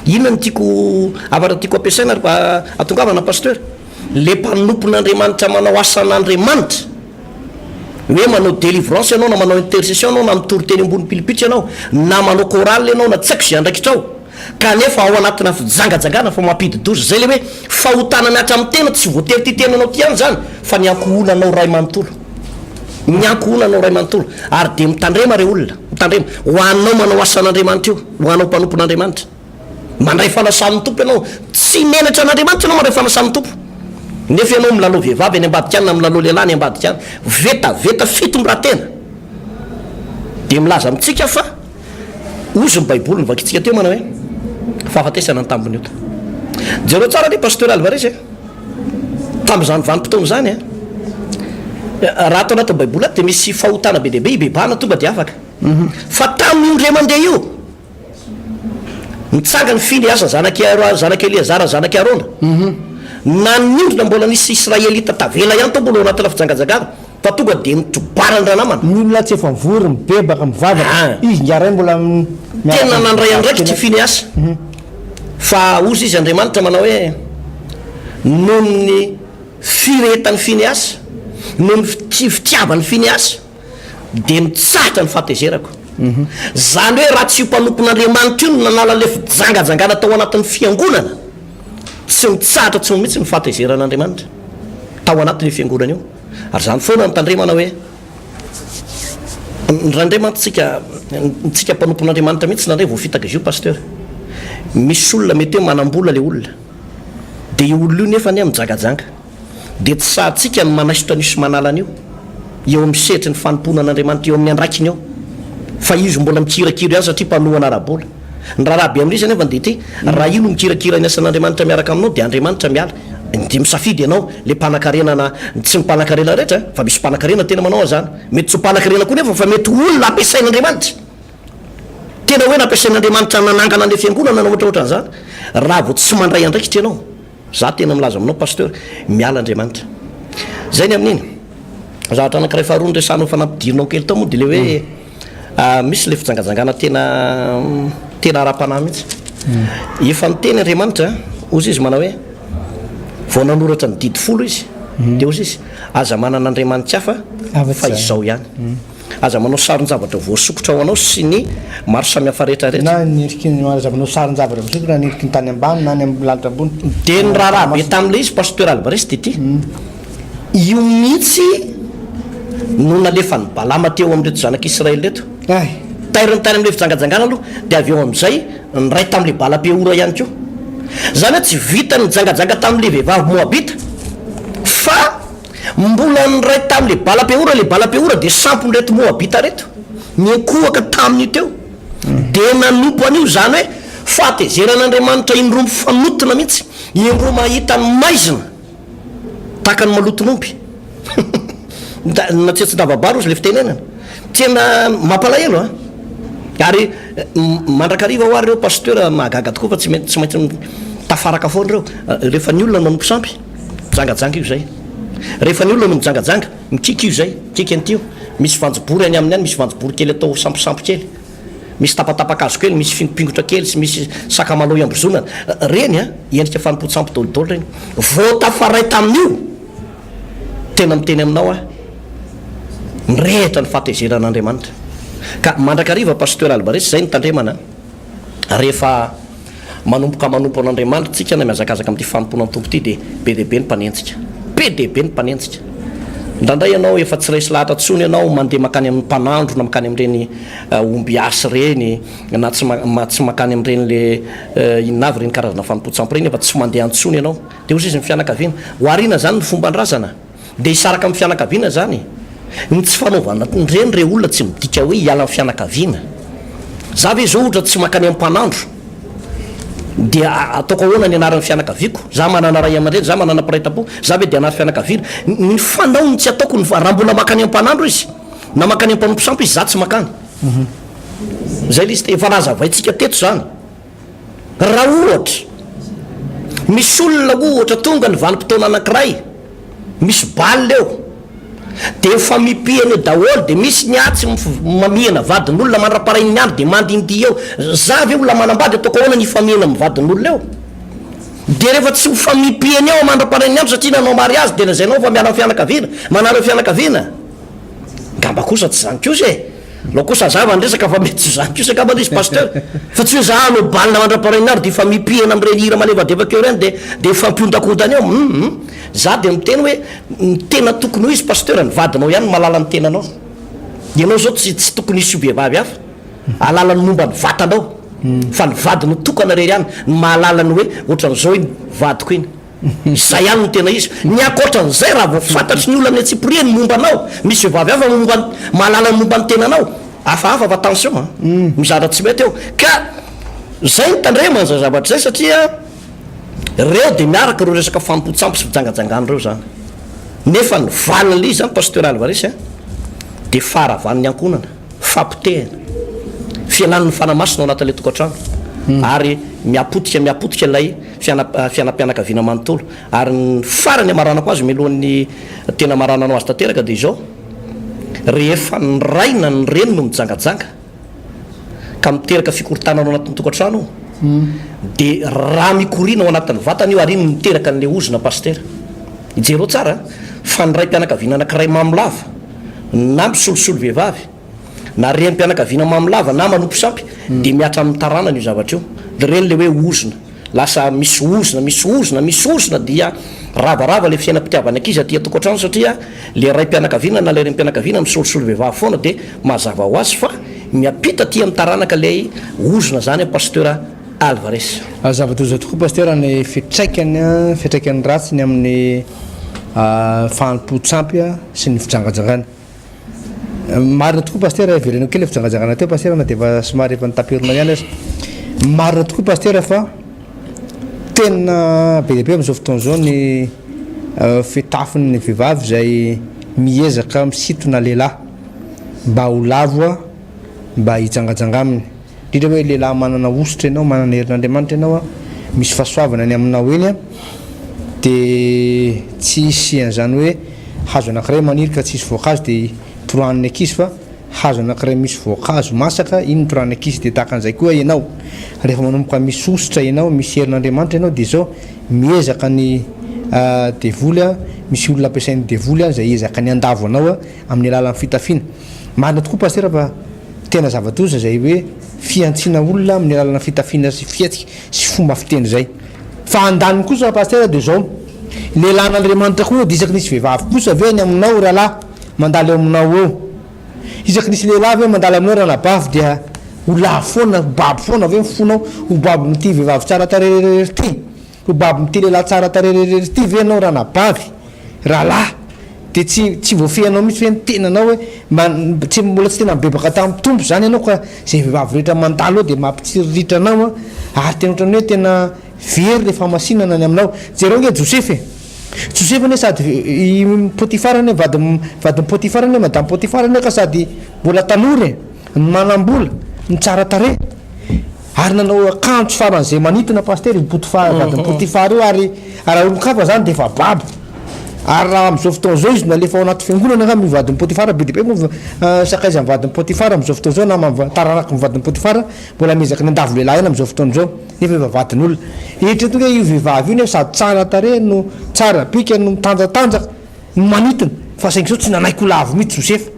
Inona no tiako hafatra tiako ampiasaina ry atongavana Pasteur? Le mpanompon'Andriamanitra manao asan'Andriamanitra, hoe manao délivrance ianao na manao intercession ianao na mitory teny ambony pilipitra ianao na manao chorale ianao na tsy haiko izay andraikitrao, Kanefa ao anatina fijangajangana fa mampidi-doza. Izay ilay hoe fahotana mihatra amin'ny tena, tsy voatery ity tenanao ity ihany izany fa ny ankohonanao iray manontolo. Ny ankohonanao iray manontolo. Ary dia mitandrema re olona, mitandrema. Ho anao manao asan'Andriamanitra io, ho anao mpanompon'Andriamanitra. Mandray fanasan'ny Tompo ianao. Tsy menatra an'Andriamanitra ianao mandray fanasan'ny Tompo. Nefa ianao milalao vehivavy any ambadika any na milalao lehilahy any ambadika any. Vetaveta fitondran-tena. Dia milaza amintsika fa. Hozy ny baiboly novakintsika teo manao hoe fahafatesana ny tambin'ny ota. Jereo tsara anie Pasteur Alvarez e. Tamin'izany vanim-potoana izany e, raha ato anatin'ny baiboly ato dia misy fahotana be dia be ibebahana tonga dia afaka. Fa tamin'io indray mandeha io, nitsangana i Fineasa zanak'i zanak'i Eleazara zanak'i Arona, na niondrina mbola nisy Israelita tavela ihany tao mbola ao anatina fijangajangana. Fa tonga dia nitrobarany ranamana. Ny olona tsy efa mivory, mibebaka, mivavaka, izy ingahy ray mbola miaraka Tena nandray andraikitra i Fineasa. Fa hozy izy Andriamanitra manao hoe, Noho ny firehetan'i Fineasa, noho ny fitiavan'i Fineasa, dia nitsahatra ny fahatezerako. Izany hoe raha tsy io mpanompon'Andriamanitra io no nanala an'ilay fijangajangana tao anatin'ny fiangonana, tsy nitsahatra intsony mihitsy ny fahatezeran'Andriamanitra tao anatin'io fiangonana io. Ary izany foana no tandremana hoe, indraindray mantsy tsika, tsika mpanompon'Andriamanitra mihitsy indraindray voafitaka izy io Pasteur. Misy olona mety hoe manam-bola ilay olona, dia io olona io nefa anie mijangajanga. Dia tsy sahintsika ny manaisotra an'io sy manala an'io eo amin'ny sehatry ny fanompoana an'Andriamanitra, eo amin'ny andraikiny eo. Fa izy mbola mikirakira ihany satria mpanohana ara-bola. Ny raharaha be amin'izy anefa dia ity, raha io no mikirakira ny asan'Andriamanitra miaraka aminao dia Andriamanitra miala. Dia misafidy ianao, ilay mpanankarena na tsy ny mpanankarena rehetra fa misy mpanankarena tena manao an'izany. Mety tsy ho mpanankarena koa nefa fa mety ho olona ampiasain'Andriamanitra. Tena hoe nampiasain'Andriamanitra nanangana an'ilay fiangonana na ohatraohatran'izany. Raha vao tsy mandray andraikitra ianao. Za tena milaza aminao Pasteur, miala Andriamanitra. Zay ny amin'iny. Zavatra anankiray faharoa noresahanao efa nampidirinao kely tao moa dia le hoe misy le fijangajangana tena tena ara-panahy mihitsy. Efa niteny Andriamanitra, hozy izy manao hoe vao nanoratra ny didy folo izy, dia hozy izy aza manana andriamani-kafa fa izao ihany. Aza manao sarin-javatra voasokitra ho anao sy ny maro samihafa rehetra rehetra. Na ny endriky ny, aza manao sarin-javatra voasokitra na ny endriky ny tany ambany na ny amin'ny lanitra ambony. Dia ny raharaha be tamin'ilay izy Pasteur Alvarez dia ity, io mihitsy no nalefan'i Balama teo amin'ireto zanak'Israely ireto. Tairiny tany amin'ilay fijangajangana aloha, dia avy eo amin'izay niray tamin'ilay Bala-peora ihany koa. Izany hoe tsy vitan'ny nijangajanga tamin'ilay vehivavy Moabita fa. Mbola niray tamin'ilay Bala-peora, ilay Bala-peora dia sampon'ireto Moabita ireto, niankohoka tamin'io teo, dia nanompo an'io, izany hoe fahatezeran'Andriamanitra indroa mifanotona mihitsy, indroa mahita ny maizina tahaka ny maloton'omby, natsetsin-dava-bary hozy ilay fitenenana, tena mampalahelo an! Ary mandrakariva ho'a ireo Pasteur mahagaga tokoa fa tsy maintsy tafaraka foana ireo, rehefa ny olona no manompo sampy. Mijangajanga io izay. Rehefa ny olona no mijangajanga, mikiky io izay, mikiky an'ity io. Misy vanjobory any aminy any, misy vanjobory kely atao samposampy kely. Misy tapatapakazo kely, misy fingopingotra kely sy misy sakamalaho iambozonana. Ireny an, endrika fanompoan-tsampy daholo ireny. Vao tafaray tamin'io, tena miteny aminao aho, mirehitra ny fahatezeran'Andriamanitra. Ka mandrakariva Pasteur Alvarez, izay no tandremana an. Rehefa manomboka manompo an'Andriamanitra tsika na mihazakazaka amin'ity fanompoana ny Tompo ity dia be dia be ny mpanenjika. Be dia be ny mpanenjika. Indraindray ianao efa tsy resy lahatra intsony ianao mandeha mankany amin'ny mpanandro na mankany amin'ireny ombiasy ireny na tsy tsy mankany amin'ireny le inona avy ireny karazana fanompoan-tsampy ireny efa tsy mandeha intsony ianao. Dia hoy izy ny fianakaviana, oharina izany ny fomban-drazana. Dia hisaraka amin'ny fianakaviana izany? Ny tsy fanaovana an'ireny re olona tsy midika hoe hiala amin'ny fianakaviana. Za ve izao ohatra tsy mankany amin'ny mpanandro dia ataoko ahoana ny anaran'ny fianakaviako? Za manana ray aman-dreny, za manana mpiray tampo, za ve dia hanary fianakaviana? Ny fanaony tsy ataoko, ny raha mbola mankany amin'ny mpanandro izy na mankany amin'ny mpanompo sampy izy za tsy mankany. Zay ilay izy, efa nazavaintsika teto izany. Raha ohatra, misy olona ohatra tonga ny vanim-potoana anankiray, misy bal eo, dia mifamipihana eo daholo, dia misy ny atsy mamihana vadin'olona mandra-parain'ny andro dia mandindihy eo, za ve olona manambady ataoko ahoana ny hifamihana amin'ny vadin'olona eo? Dia rehefa tsy mifamipihana eo mandra-parain'ny andro satria nanao mariazy dia lazainao fa miala amin'ny fianakaviana, manala fianakaviana? Ngamba kosa tsy izany kosa e! Alao kosa hazava ny resaka fa mety tsy izany kosa angamba ilay izy Pasteur. Fa tsy hoe za hanao bal mandra-parain'ny andro dia hifamipihana amin'ireny hira malefadefaka eo ireny dia dia hifampiondakondana eo. Hum. Za dia miteny hoe ny tena tokony ho izy Pasteur, ny vadinao ihany no mahalala ny tenanao. Ianao izao tsy tsy tokony hisy vehivavy hafa hahalala ny momba ny vatanao fa ny vadinao tokana irery ihany no mahalala ny hoe ohatran'izao iny vadiko iny. Izay ihany no tena izy. Ny ankoatran'izay, raha vao fantatry ny olona amin'ny antsipiriany ny momba anao, misy vehivavy hafa momba ny, mahalala ny momba ny tenanao, hafahafa fa attention an, misy zavatra tsy mety eo. Ka izay no tandremana izay zavatra izay satria ireo dia miaraka ireo resaka fanompoan-tsampy sy fijangajangana ireo izany. Nefa ny valin'ilay izy izany Pasteur Alvarez an, dia faharavan'ny ankohonana. Fahapotehana, fialan'ny fanahy masina ao anatin'ilay tokantrano ary mihapotika mihapotika ilay fiainam-pianakaviana manontolo. Ary ny farany hamaranako azy mialohan'ny tena hamarananao azy tanteraka dia izao, rehefa ny ray na ny reny no mijangajanga ka miteraka fikorontanana ao anatin'ny tokantrano dia rà mikoriana ao anatin'ny vatana io ary iny no miteraka an'ilay ozona pasitera. Jereo tsara fa ny raim-pianakaviana anankiray mamo lava na misolosolo vehivavy. Na renim-pianakaviana mamo lava na manompo sampy dia mihatra amin'ny taranany io zavatra io. Ireny ilay hoe ozona. Lasa misy ozona, misy ozona, misy ozona dia ravarava ilay fiainam-pitiavan'ny ankizy aty an-tokantrano satria ilay raim-pianakaviana na ilay renim-pianakaviana misolosolo vehivavy foana dia mazava ho azy fa miampita aty amin'ny taranaka ilay ozona izany Pasteur Alvarez. Zava-doza tokoa Pasteur ny fiantraikany, fiantraikany ratsy ny amin'ny fanompoan-tsampy sy ny fijangajangana. Marina tokoa Pasteur, avereno kely ilay fijangajangana teo Pasteur na dia efa somary efa notaperinao ihany aza. Marina tokoa Pasteur fa tena be dia be amin'izao fotoana izao ny fitafin'ny vehivavy izay miezaka misintona lehilahy mba ho lavo mba hijangajanga aminy. Indrindra hoe lehilahy manana hosotra ianao, manana herin'Andriamanitra ianao an, misy fahasoavana any aminao eny an, dia tsy hisy an'izany hoe hazo anankiray maniry ka tsy hisy voankazo dia torahan'ny ankizy fa hazo anankiray misy voankazo masaka iny no torahan'ny ankizy, dia tahaka an'izay koa ianao rehefa manomboka misy hosotra ianao, misy herin'Andriamanitra ianao dia izao miezaka ny devoly an, misy olona ampiasain'ny devoly an izay hiezaka ny handavo anao amin'ny alalan'ny fitafiana. Marina tokoa Pasitera fa tena zava-doza izay hoe fihantsiana olona amin'ny alalana fitafiana sy fihetsika sy fomba fiteny izay. Fa andaniny kosa Pasitera dia izao, lehilahin'Andriamanitra koa dia isaky nisy vehivavy kosa ve any aminao rahalahy mandalo eo aminao eo? Isaky nisy lehilahy ve mandalo aminao ranabavy dia ho lavo foana, ho babo foana ve ny fonao, ho babon'ity vehivavy tsara tarehy irery ity? Ho babon'ity lehilahy tsara tarehy irery ity ve ianao ranabavy, rahalahy? Dia tsy tsy voafehinao mihitsy ve ny tenanao hoe mba tsy mbola tsy tena nibebaka tamin'ny Tompo izany ianao ka izay vehivavy rehetra mandalo eo dia mampitsiriritra anao an, ary tena ohatran'ny hoe tena very ilay fahamasinana any aminao. Jereo ange Josefa e! Josefa anie sady i Potifara anie vadin'i vadin'i Potifara anie madame Potifara anie ka sady mbola tanora e, no manam-bola, no tsara tarehy. Ary nanao akanjo faran'izay manintona Pasitera io Potifara, vadin'i Potifara io, ary raha olon-kafa izany dia efa babo. Ary raha amin'izao fotoana izao izy nalefa ao anaty fiangonana angamba io vadin'i Potifara, be dia be moa sakaizan'ny vadin'i Potifara amin'izao fotoana izao, naman'ny taranaky ny vadin'i Potifara, mbola miezaka ny handavo lehilahy ihany amin'izao fotoana izao, nefa efa vadin'olona. Eritrereto hoe io vehivavy io nefa sady tsara tarehy no tsara bika no mitanjatanjaka no manintona, fa saingy izao tsy nanaiky ho lavo mihitsy Josefa.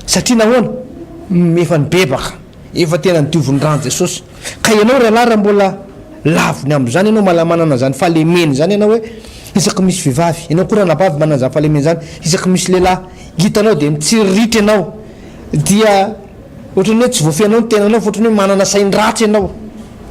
Satria nahoana? Efa nibebaka. Efa tena nodiovin'ny ràn'i Jesosy. Ka ianao rahalahy raha mbola laviny amin'izany ianao, mala manana izany fahalemena izany ianao hoe isaky misy vehivavy, ianao koa ranabavy manana izany fahalemena izany, isaky misy lehilahy hitanao dia mitsiriritra ianao, dia ohatran'ny hoe tsy voafehinao ny tenanao fa ohatran'ny hoe manana sain-dratsy ianao.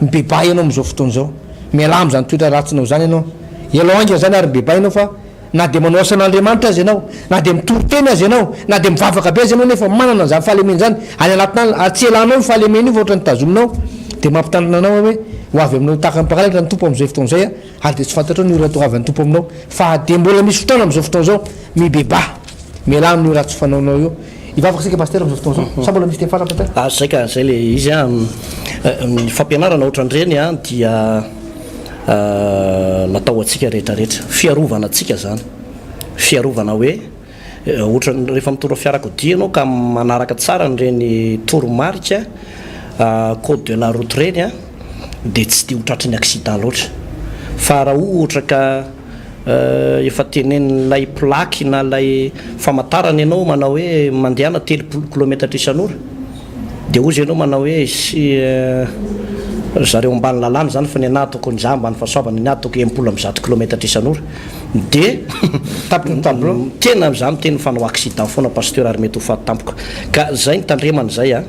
Mibebaha ianao amin'izao fotoana izao. Mialà amin'izany toetra ratsinao izany ianao. Ialao haingana izany ary mibebaha ianao fa Na dia manao asan'Andriamanitra aza ianao, na dia mitory teny aza ianao, na dia mivavaka be aza ianao nefa manana an'izany fahalemena izany any anatinao any, ary tsy elanao io fahalemena io fa ohatran'ny tazominao, dia mampitandrina anao aho hoe ho avy aminao tahaka ny mpangalatra ny Tompo amin'izay fotoana izay, ary dia tsy fantatrao ny ora hahatongavan'ny Tompo aminao, fa dia mbola misy fotoana amin'izao fotoana izao, mibebaha, mialà amin'io ratsy fanaonao io. Hivavaka isika Pasitera amin'izao fotoana izao, sa mbola misy teny farany Pasitera? Ah, zay ka, zay le izy an, ny fampianarana ohatran'ireny an dia natao ho antsika rehetra rehetra, fiarovana antsika zany, fiarovana hoe ohatran'ny rehefa mitondra fiarakodia ianao ka manaraka tsara an'ireny toromarika code de la route ireny an, dia tsy dia ho tratry ny accident loatra, fa raha ohatra ka Efa tenenin'ilay plaque na ilay famantarana ianao manao hoe mandehana 30 kilometatra isan'ora dia hozy ianao manao hoe sy ry zareo ambany lalàna izany fa ny anah ataoko ny za ambany fahasoavana ny ahy ataoko 160 kilometatra isan'ora dia Tapitra ny tableau. Tena za miteny fa hanao accident foana pasteur ary mety ho faty tampoka ka zay ny tandremana izay a.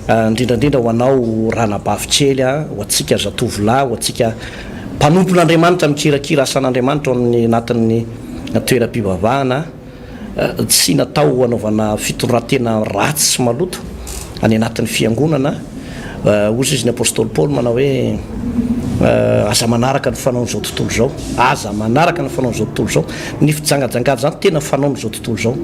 Indrindra indrindra ho anao ranabavy kely a, ho antsika zatovolahy, ho antsika mpanompon'Andriamanitra mikirakira asan'Andriamanitra ao amin'ny anatin'ny toeram-pivavahana, tsy natao hanaovana fitondran-tena ratsy sy maloto any anatin'ny fiangonana. Hozy izy ny apostoly Paoly manao hoe aza manaraka ny fanaon'izao tontolo izao, aza manaraka ny fanaon'izao tontolo izao. Ny fijangajangana izany tena fanaon'izao tontolo izao.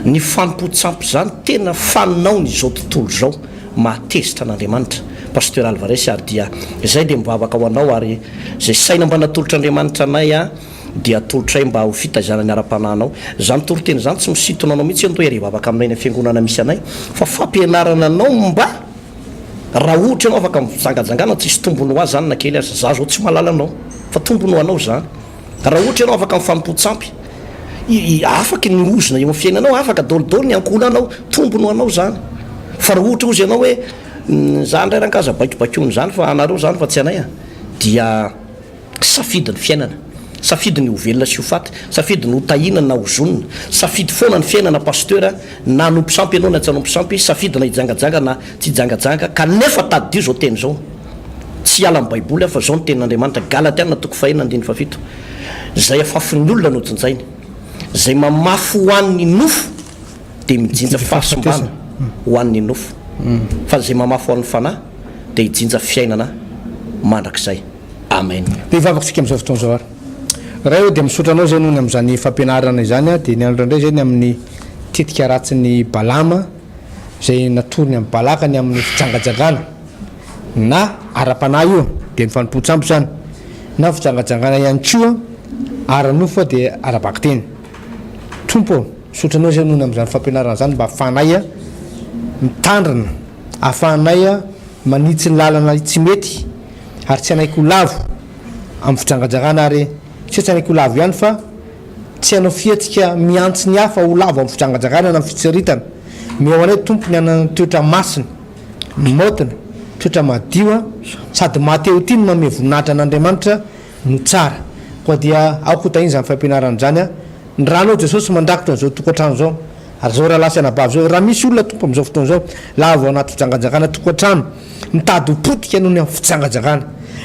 Ny fanompoan-tsampy izany tena fanaon'izao tontolo izao. Mahatezitra an'Andriamanitra. Pasteur Alvarez ary dia izay dia mivavaka ho anao ary izay saina mba natolotr'Andriamanitra anay dia atolotray mba ho fitaizana ny ara-panahinao. Izany toriteny izany tsy misintona anao mihitsy hoe hiara hivavaka aminay any amin'ny fiangonana misy anay fa fampianarana anao mba raha ohatra ianao afaka mijangajangana tsisy tombony ho ahy izany na kely aza. Za zao tsy mahalala anao fa tombony ho anao izany. Raha ohatra ianao afaka mifanompo-tsampy, afaky ny ozona eo amin'ny fiainanao, afaka daholo daholo ny ankohonanao, tombony ho anao izany. Fa raha ohatra hozy ianao hoe za ndray rangaha aza baikobaikoana izany fa anareo izany fa tsy anay a! Dia safidy ny fiainana. Safidy ny ho velona sy ho faty. Safidy ny ho tahiana na ho zonina. Safidy foana ny fiainana Pasteur a! Na hanompo sampy ianao na tsy hanompo sampy, safidy na hijangajanga na tsy hijangajanga, kanefa tadidio izao teny izao, tsy hiala amin'ny baiboly aho fa izao no tenin'Andriamanitra, Galatiana toko fahenina andininy fahafito, Izay afafin'ny olona no jinjainy, izay mamafy ho an'ny nofo dia mijinja fahasimbana ho an'ny nofo, fa izay mamafy ho an'ny fanahy dia hijinja fiainana mandrakizay. Amen. Dia hivavaka isika amin'izao fotoana izao ary. Ray ô, dia misaotra Anao izay noho ny amin'izany fampianarana izany, dia nianatra indray izay ny amin'ny tetika ratsin'i Balama izay natorony amin'i Balaka ny amin'ny fijangajangana na ara-panahy io dia ny fanompoan-tsampy izany na fijangajangana ihany koa ara-nofo dia ara-bakiteny. Tompo ô, misaotra Anao izay noho ny amin'izany fampianarana izany mba ahafahanay mitandrina, ahafahanay manitsy ny lalana tsy mety ary tsy hanaiky ho lavo amin'ny fijangajangana ary tsy hoe tsy hanaiky ho lavo ihany fa tsy hanao fihetsika mihantsy ny hafa ho lavo amin'ny fijangajangana na amin'ny fitsiriritana. Omeo anay Tompo ny hanana toetra masina, maotina, toetra madio sady maha-te ho tia ny manome voninahitra an'Andriamanitra no tsara. Koa dia aoka ho tahiana izany fampianarana izany. Ny ranao Jesosy mandrakotra an'izao tokantrano izao. Ary izao rahalahy sy anabavy izao, raha misy olona Tompo amin'izao fotoana izao lavo ao anaty fijangajangana tokantrano, mitady ho potika noho ny amin'ny fijangajangana,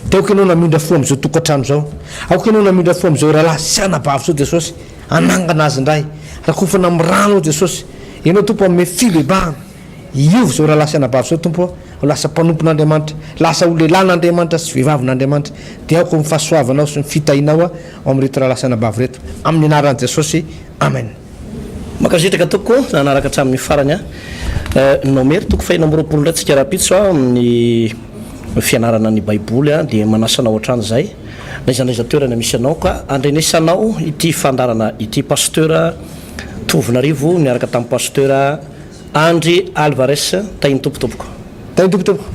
dia aoka Ianao namindra fo amin'izao tokantrano izao. Aoka Ianao namindra fo amin'izao rahalahy sy anabavy izao Jesosy, hanangana azy indray. Rakofana amin'ny ranao Jesosy. Ianao Tompo hanome fibebahana. Hiova izao rahalahy sy anabavy izao Tompo ho lasa mpanompon'Andriamanitra, lasa ho lehilahin'Andriamanitra sy vehivavin'Andriamanitra. Dia aoka ho ny fahasoavanao sy ny fitahianao ao amin'ireto rahalahy sy anabavy ireto. Amin'ny anaran'i Jesosy. Amen. Mankasitraka tompoko nanaraka hatramin'ny farany a. Nomery toko fahenina amby 20 indray tsika rahampitso a amin'ny fianarana ny baiboly a dia manasa anao hatrany izay n'aiza n'aiza toerana misy anao ka andrenesanao ity fandaharana ity Pasteur Tovonarivo niaraka tamin'ny Pasteur Andry Alvarez tahin'ny Tompo tompoko. Tahin'ny Tompo tompoko.